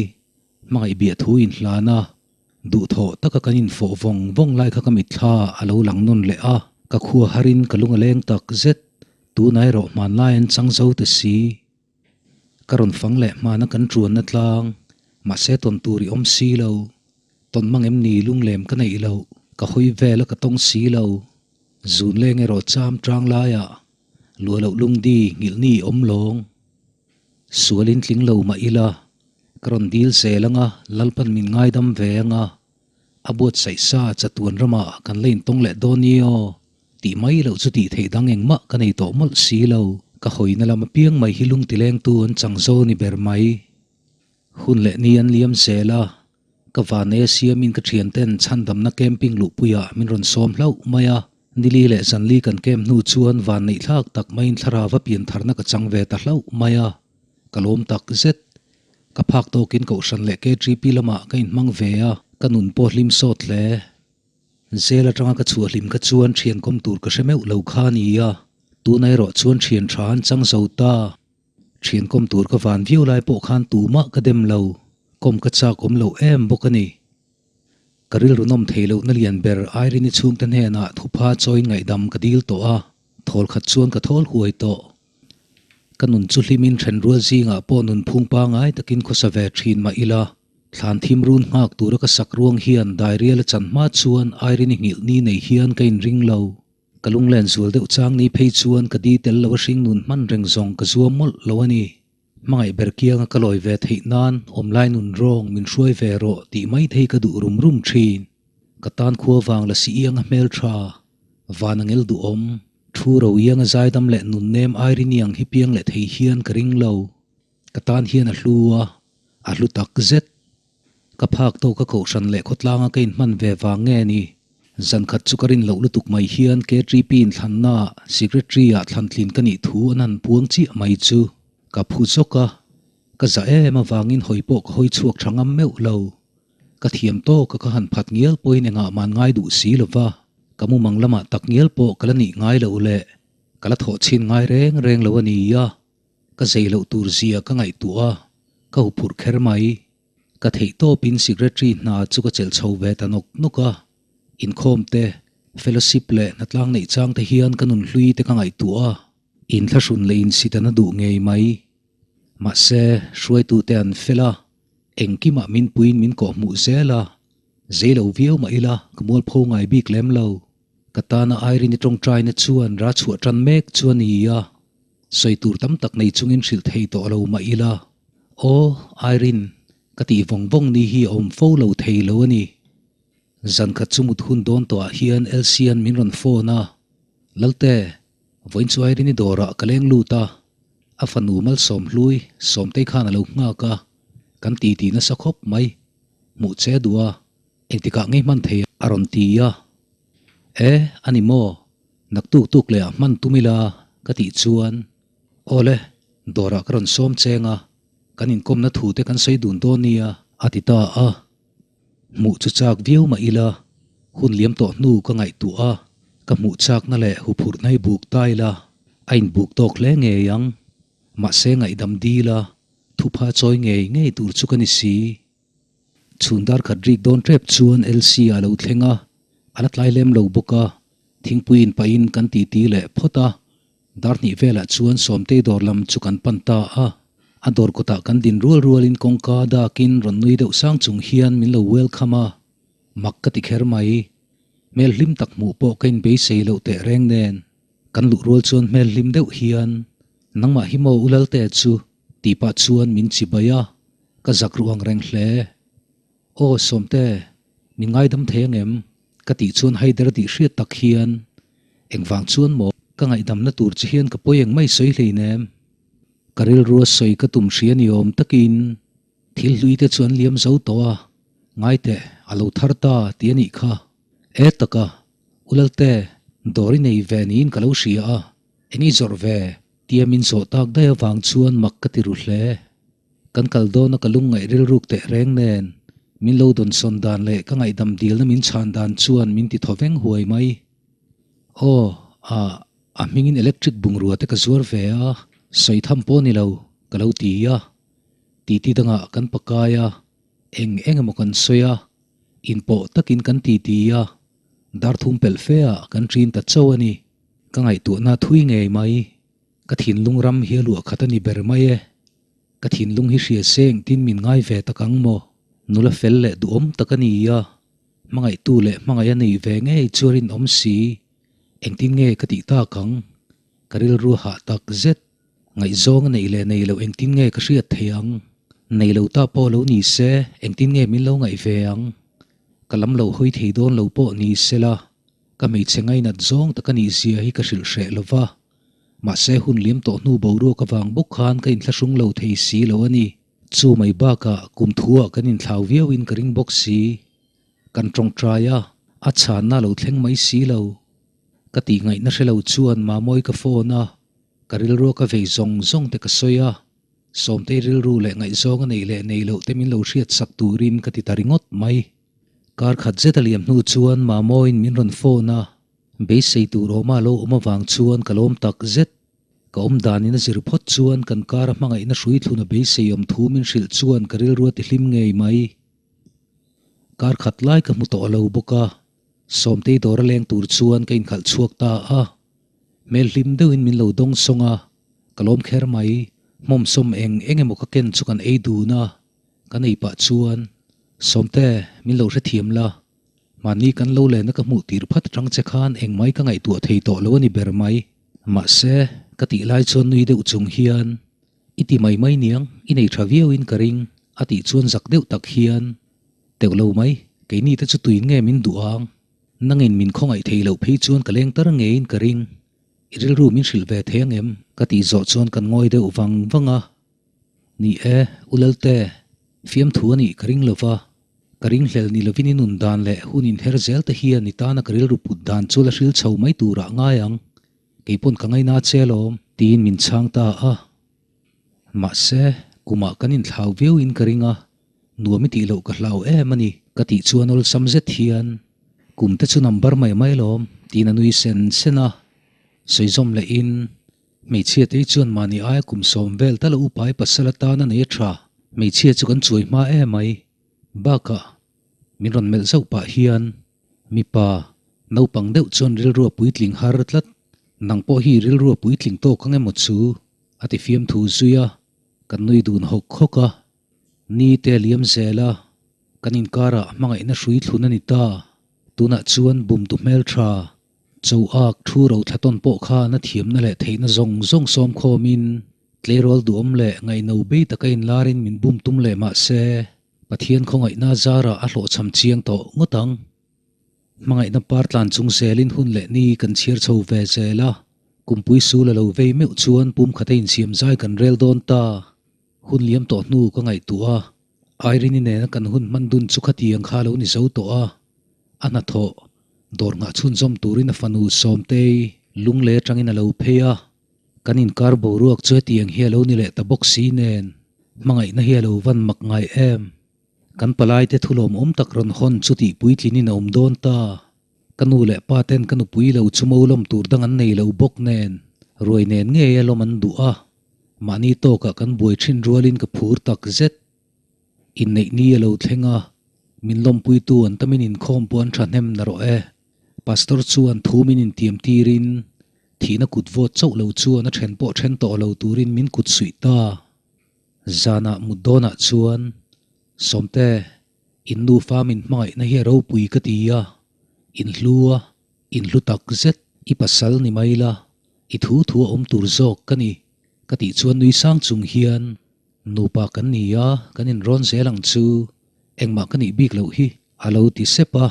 S1: hmangaih biah thu inhlan a, Duhthawh taka kan infawh vawng vawng lai kha ka mitthla a lo lang nawn leh a, ka khua harin ka lung a leng tak zet. Tunah erawh hmanlai an chang zo ta si. Ka rawn fang leh hmana kan tuanna tlang, mahse tawn tur i awm si lo. Tawn mang em ni lunglem ka neih loh, ka hawi vel a ka tawng si lo. Zun leng erawh cham tang laiah luah loh lungdi nghilh ni awm lawng. Sualin tling lo mah ila, ka rawn dil zel anga Lalpan min ngaidam ve anga a buatsaih sa chatuan ramah kan la intawng leh dawn ni aw tih mai loh chu tih theih dang engmah ka nei tawh mawlh si lo. Ka hawina lam apiang mai hi lungtilengtu an chang zo ni ber mai. Hun leh ni an liam zel a, ka vanei a siamin ka thianten chhandamna camping luhpuiah min rawn sawm hlauh mai a, nili leh zanli kan camp hnu chuan vanneih thlak tak maiin thlarau a pian tharna ka chang ve ta hlauh mai a, ka lawm tak zet. Ka phak tawkin Kohhran leh KTP lamah ka inhmang ve a, ka nun pawh hlim sawt hle. Zel atanga ka chhuah hlim kha chuan thian kawm tur ka hre meuh lo kha a ni a, tuna erawh chuan thian tha an chang zo ta. Thian kawm tur ka van viau lai pawh khan tumah ka dem lo, kawm ka chak awm lo em bawk a ni. Ka rilru nawm thei lohna lian ber Irene-i chhungte hnenah thupha chawiin ngaihdam ka dil tawh a, thawl khat chuan ka thawl huai tawh. Ka nun chu hlimin thenrual zingah pawh nunphung pangai takin khawsa ve thin mah ila, thlan thim run nghak tura ka sak ruang hian dairial a chan hma chuan Irene-i nghilh ni nei hian ka inring lo. Ka lunglen zual deuh chang ni phei chuan ka di tel lo a hring nun hman reng zawng ka zuam mawlh lo a ni. Hmangaih ber kianga ka lawi ve theih nan awmlai nun rawng min hruai ve rawh tih mai thei ka duh rum rum thin. Ka tan khua vang la si ianga hmel tha, van angel duhawm, thu ro ianga zaidam leh nun nem Irene ang hi piang leh thei hian ka ring lo. Ka tan hian a hlu a, a hlu tak zet. Ka phak tawk a kohhran leh khawtlanga ka inhman ve vang nge ni? Zan khat chu ka rin loh lutuk mai hian KTP inthlanna ah Secretary ah thlantlin ka nih thu an han puang chiah mai chu ka phu zawk a, ka za em avangin hawi pawh ka hawi chhuak tha ngam meuh lo. Ka thiam tawk a ka han phat ngial pawhin engah man ngai duh si lova, ka mumang lamah tak ngial pawh ka la nih ngai loh leh ka la thawh chhin ngai reng reng lo a ni a. Ka zei loh tur zia ka ngaihtuah a, ka huphurh kher mai. Ka theih tawpin secretary hna chu ka chelh chho ve ta nawk nawk a. Inkhawm te, fellowship leh hnatlang neih chang te hian ka nun hlui te ka ngaihtuah a, inthlahrun leh insitana duh ngei mai. Mahse, hruaitute an fel a, engkimah min puiin min kawhhmuh zel a, zei lo viau mah ila ka mualpho ngai bik lem lo. Ka tana Irene-i tawngtaina chuan ra chhuah tan mek chu a ni a. Sawi tur tam tak nei chungin hrilh thei tawh lo mah ila, Aw, Irene, ka tih vawng vawng ni hi a awm fo lo thei lo a ni. Zan khat chu mut hun dawn tawhah hian Elsie-a'n min rawn phone a, Lalte, vawiin chu Irene-i dawrah ka leng lut a, a fanu Malsawm hlui Sawmtei khan a lo nghak a, kan titi nasa khawp mai, hmuh che duh a, engtikah ngei hman thei a rawn ti a. E, a ni maw? Naktuk tuk leh ah hman tum ila ka tih chuan, Aw le, dawrah ka rawn sawm cheng a, kan inkawmna thu te kan sawi dun dawn nia a ti ta a. Hmuh chu chak viau mah ila, hun liam tawh hnu ka ngaihtuah a, ka hmuh chakna leh huphurhna hi buk ta ila, a inbuk tawk hle ngei ang. Mahse ngaihdam dil a, thupha chawi ngei ngei tur chu ka ni si. Chhun dar khat rik dawn tep chuan Elsie a lo thleng a, a la tlai lem lo bawk a, thingpui in pahin kan titi leh phawt a, dar hnih velah chuan Sawmtei dawr lam chu kan pan ta a, a dawr kawtah kan din rual rualin kawngka dakin rawn nui deuh sang chung hian min lo welcome a, mak ka ti kher mai, hmel hlim tak hmuh pawh ka inbeisei loh teh reng nen, kan luh rual chuan hmel hlim deuh hian nangmah hi maw u Lalte chu tih pah chuan min chibai a. Ka zak ruh ang reng hle. Aw Sawmte, min ngaidam thei angem? Ka tih chuan Haider tih hriat tak hian, Engvang chuan maw? Ka ngaihdamna tur che hian ka pawi eng mai sawi hleinem. Ka rilrua sawi ka tum hria ni awm takin thil hlui te chu an liam zo tawh a, ngaiteh a lo thar ta tih a nih kha. E taka, U Lalte, dawr i nei ve niin ka lo hria a, eng i zawrh ve? Tia min zawh tak daih avang chuan mak ka ti ru hle. Kan kal dawna ka lungngaih rilruk teh reng nen, min lo dawnsawn dan leh ka ngaihdam dilna min chhan dan chuan min ti thaw veng huai mai. Aw, a, a hmingin electric bungrua te ka zuar ve a, sawi tham pawh ni lo, ka lo ti a. Titi dangah kan pakai a, eng eng emaw kan sawi a, inpawh takin kan titi a, dar thum pelh fe ah kan ṭin ta chauh a ni. Ka ngaihtuahna thui ngei mai. Ka thinlung ram hi a luah khat a ni ber mai e. Ka thinlung hi hria se engtin min ngai ve tak ang maw? Nula fel leh duhawm tak a ni a, hmangaihtu leh hmangaih a neih ve ngei chu a rinawm si. Engtin nge ka tih tak ang? Ka rilru hah tak zet. Ngaihzawng a neih leh nei loh engtin nge ka hriat thei ang? Nei lo ta pawh lo ni se, engtin nge min lo ngaih ve ang? Ka lam lo hawi thei dawn lo pawh ni sela, ka hmeichhe ngainat zawng tak a nih zia hi ka hrilh hreh lo va. Mahse hun liam tawh hnu boruak avang bawk khan ka inthlahrung lo thei si lo a ni. Chu mai bakah kum thuah kan inthlau viauin ka ring bawk si. Kan tawngtai a, a chhanna lo thleng mai si lo. Ka tih ngaihna hre lo chuan Mamawi ka phone a, ka rilrua ka vei zawng zawng te ka sawi a. Sawmtei rilru leh ngaihzawng a neih leh nei loh te min lo hriat sak turin ka ti ta ringawt mai. Kar khat zet a liam hnu chuan Mamawiin min rawn phone a, beisei tur awma a lo awm avang chuan ka lawm tak zet. Ka awm danin a zir phawt chuan kan kar a hmangaihna hrui thlun a beisei awm thu min hrilh chuan ka rilru a ti hlim ngei mai. Kar khat lai ka hmu tawh lo bawk a, Sawmtei dawr a leng tur chuan ka inkhalh chhuak ta a. Hmel hlim deuhin min lo dawng sawng a, ka lawm kher mai. Hmawmsawm eng eng emaw ka ken chu kan ei dun a, kan ei pah chuan, Sawmte, min lo hrethiam la. Mahni kan lo lehna ka hmuh tir phat atang che khan engmai ka ngaihtuah thei tawh lo a ni ber mai. Mahse, ka tih lai chuan nui deuh chung hian, I ti mai mai niang, i nei tha viauin ka ring, a tih chuan zak deuh tak hian, Teuh lo mai, keini te chu tuin nge min duh ang? Nangin min khawngaih thei loh phei chuan ka leng tar ngeiin ka ring. I rilru min hrilh ve thei ang em? Ka tih zawh chuan kan ngawi deuh vang vang a. Ni e, U Lalte, fiamthu a nih ka ring lo va. Ka ringhlel ni lovin i nun dan leh hun inher zel te hian i tana ka rilru put dan chu la hril chho mai turah ngai ang. Kei pawn ka ngaina che alawm. Tiin min chhang ta a. Mahse, kumah kan inthlau viauin ka ring a, nuam i tih loh ka hlau em a ni. Ka tih chuan awlsam zet hian, Kum te chu number mai mai alawm, tiin a nui sen sen a. Sawi zawm lehin, Hmeichhia te hi chuan mahni aia kum sawm vel tal a upa i pasal atan a nei a tha. Hmeichhia chu kan chuai hma em mai. Bakah, min rawn melh zauh pah hian, Mipa, naupang deuh chuan rilru a puitling har tlat. Nang pawh hi rilru a puitling tawk ang emaw chu? A ti fiamthu zui a, kan nui dun hawk hawk a. Ni te a liam zel a, kan inkarah hmangaihna hrui thlun a ni ta. Tunah chuan bumtu hmeltha, cho ak thu ro thla tawn pawh khan a thiamna leh theihna zawng zawng sawm khawmin tleirawl duhawm leh ngaihno bei taka inlarin min bum tum leh mah se, Pathian khawngaihna zarah a hlawhchham chiang tawh ngawt ang. Hmangaihna par tlan chung zelin hun leh ni kan chhiar chho ve zel a, kumpui sul a lo vei meuh chuan pum khata insiam zai kan rel dawn ta. Hun liam tawh hnu ka ngaihtuah a, Irene-i nena kan hun hman dun chu khatiang kha a lo ni zo tawh a, a hnathawh dawr nghah chhunzawm turin a fanu Sawmtei lungle atangin a lo phei a, kan inkar boruak chu hetiang hi a lo ni leh ta bawk si nen hmangaihna hi a lo van mak ngai em. Kan palaite thu lawmawm tak rawn hawn chu tih puitlinin a awm dawn ta. Ka nu leh pa ten ka nupui lo chu mo lawm tur dang an nei lo bawk nen, ruai nen ngei a lawm an duh a. Mahni tawkah kan buai thin rualin ka phur tak zet. Inneih ni a lo thleng a, min lawmpuitu an tamin inkhawm pawh an thahnem na rawh e. Pastor chuan thu min intiam tirin thihna kut vawt chauh lo chuan a then pawh then tawh lo turin min kut suih ta. Zanah mut dawnah chuan, Sawmte, in nufa min hmangaihna hi a ropui ka ti a, in hlu a, in hlu tak zet, i pasal ni mai la, i thu thu a awm tur zawk ka ni, ka tih chuan nui sang chung hian, Nupa kan ni a, kan inrawn zel ang chu, engmah ka nih bik loh hi, a lo ti sep a,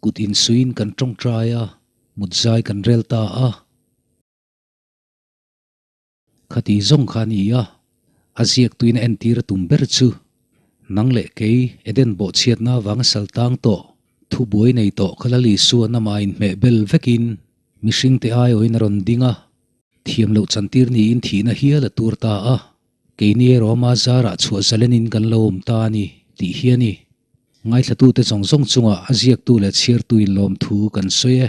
S1: kut insuiin kan tawngtai a, mut zai kan rel ta a. Khati zawng kha a ni a, a ziaktuin a entir a tum ber chu, Nang leh kei Eden bawhchhiatna avanga sal tang tawh, thubuai nei tawh kha Lal Isua namah inhmeh bel vekin mihringte aiawhin a rawn ding a, thiam loh chantir niin thihna hial a tur ta a, keini erawh ama zarah chhuah zalenin kan lo awm ta a ni, tih hi a ni. Ngaithlatute zawng zawng chungah a ziaktu leh chhiartuin lawmthu kan sawi e.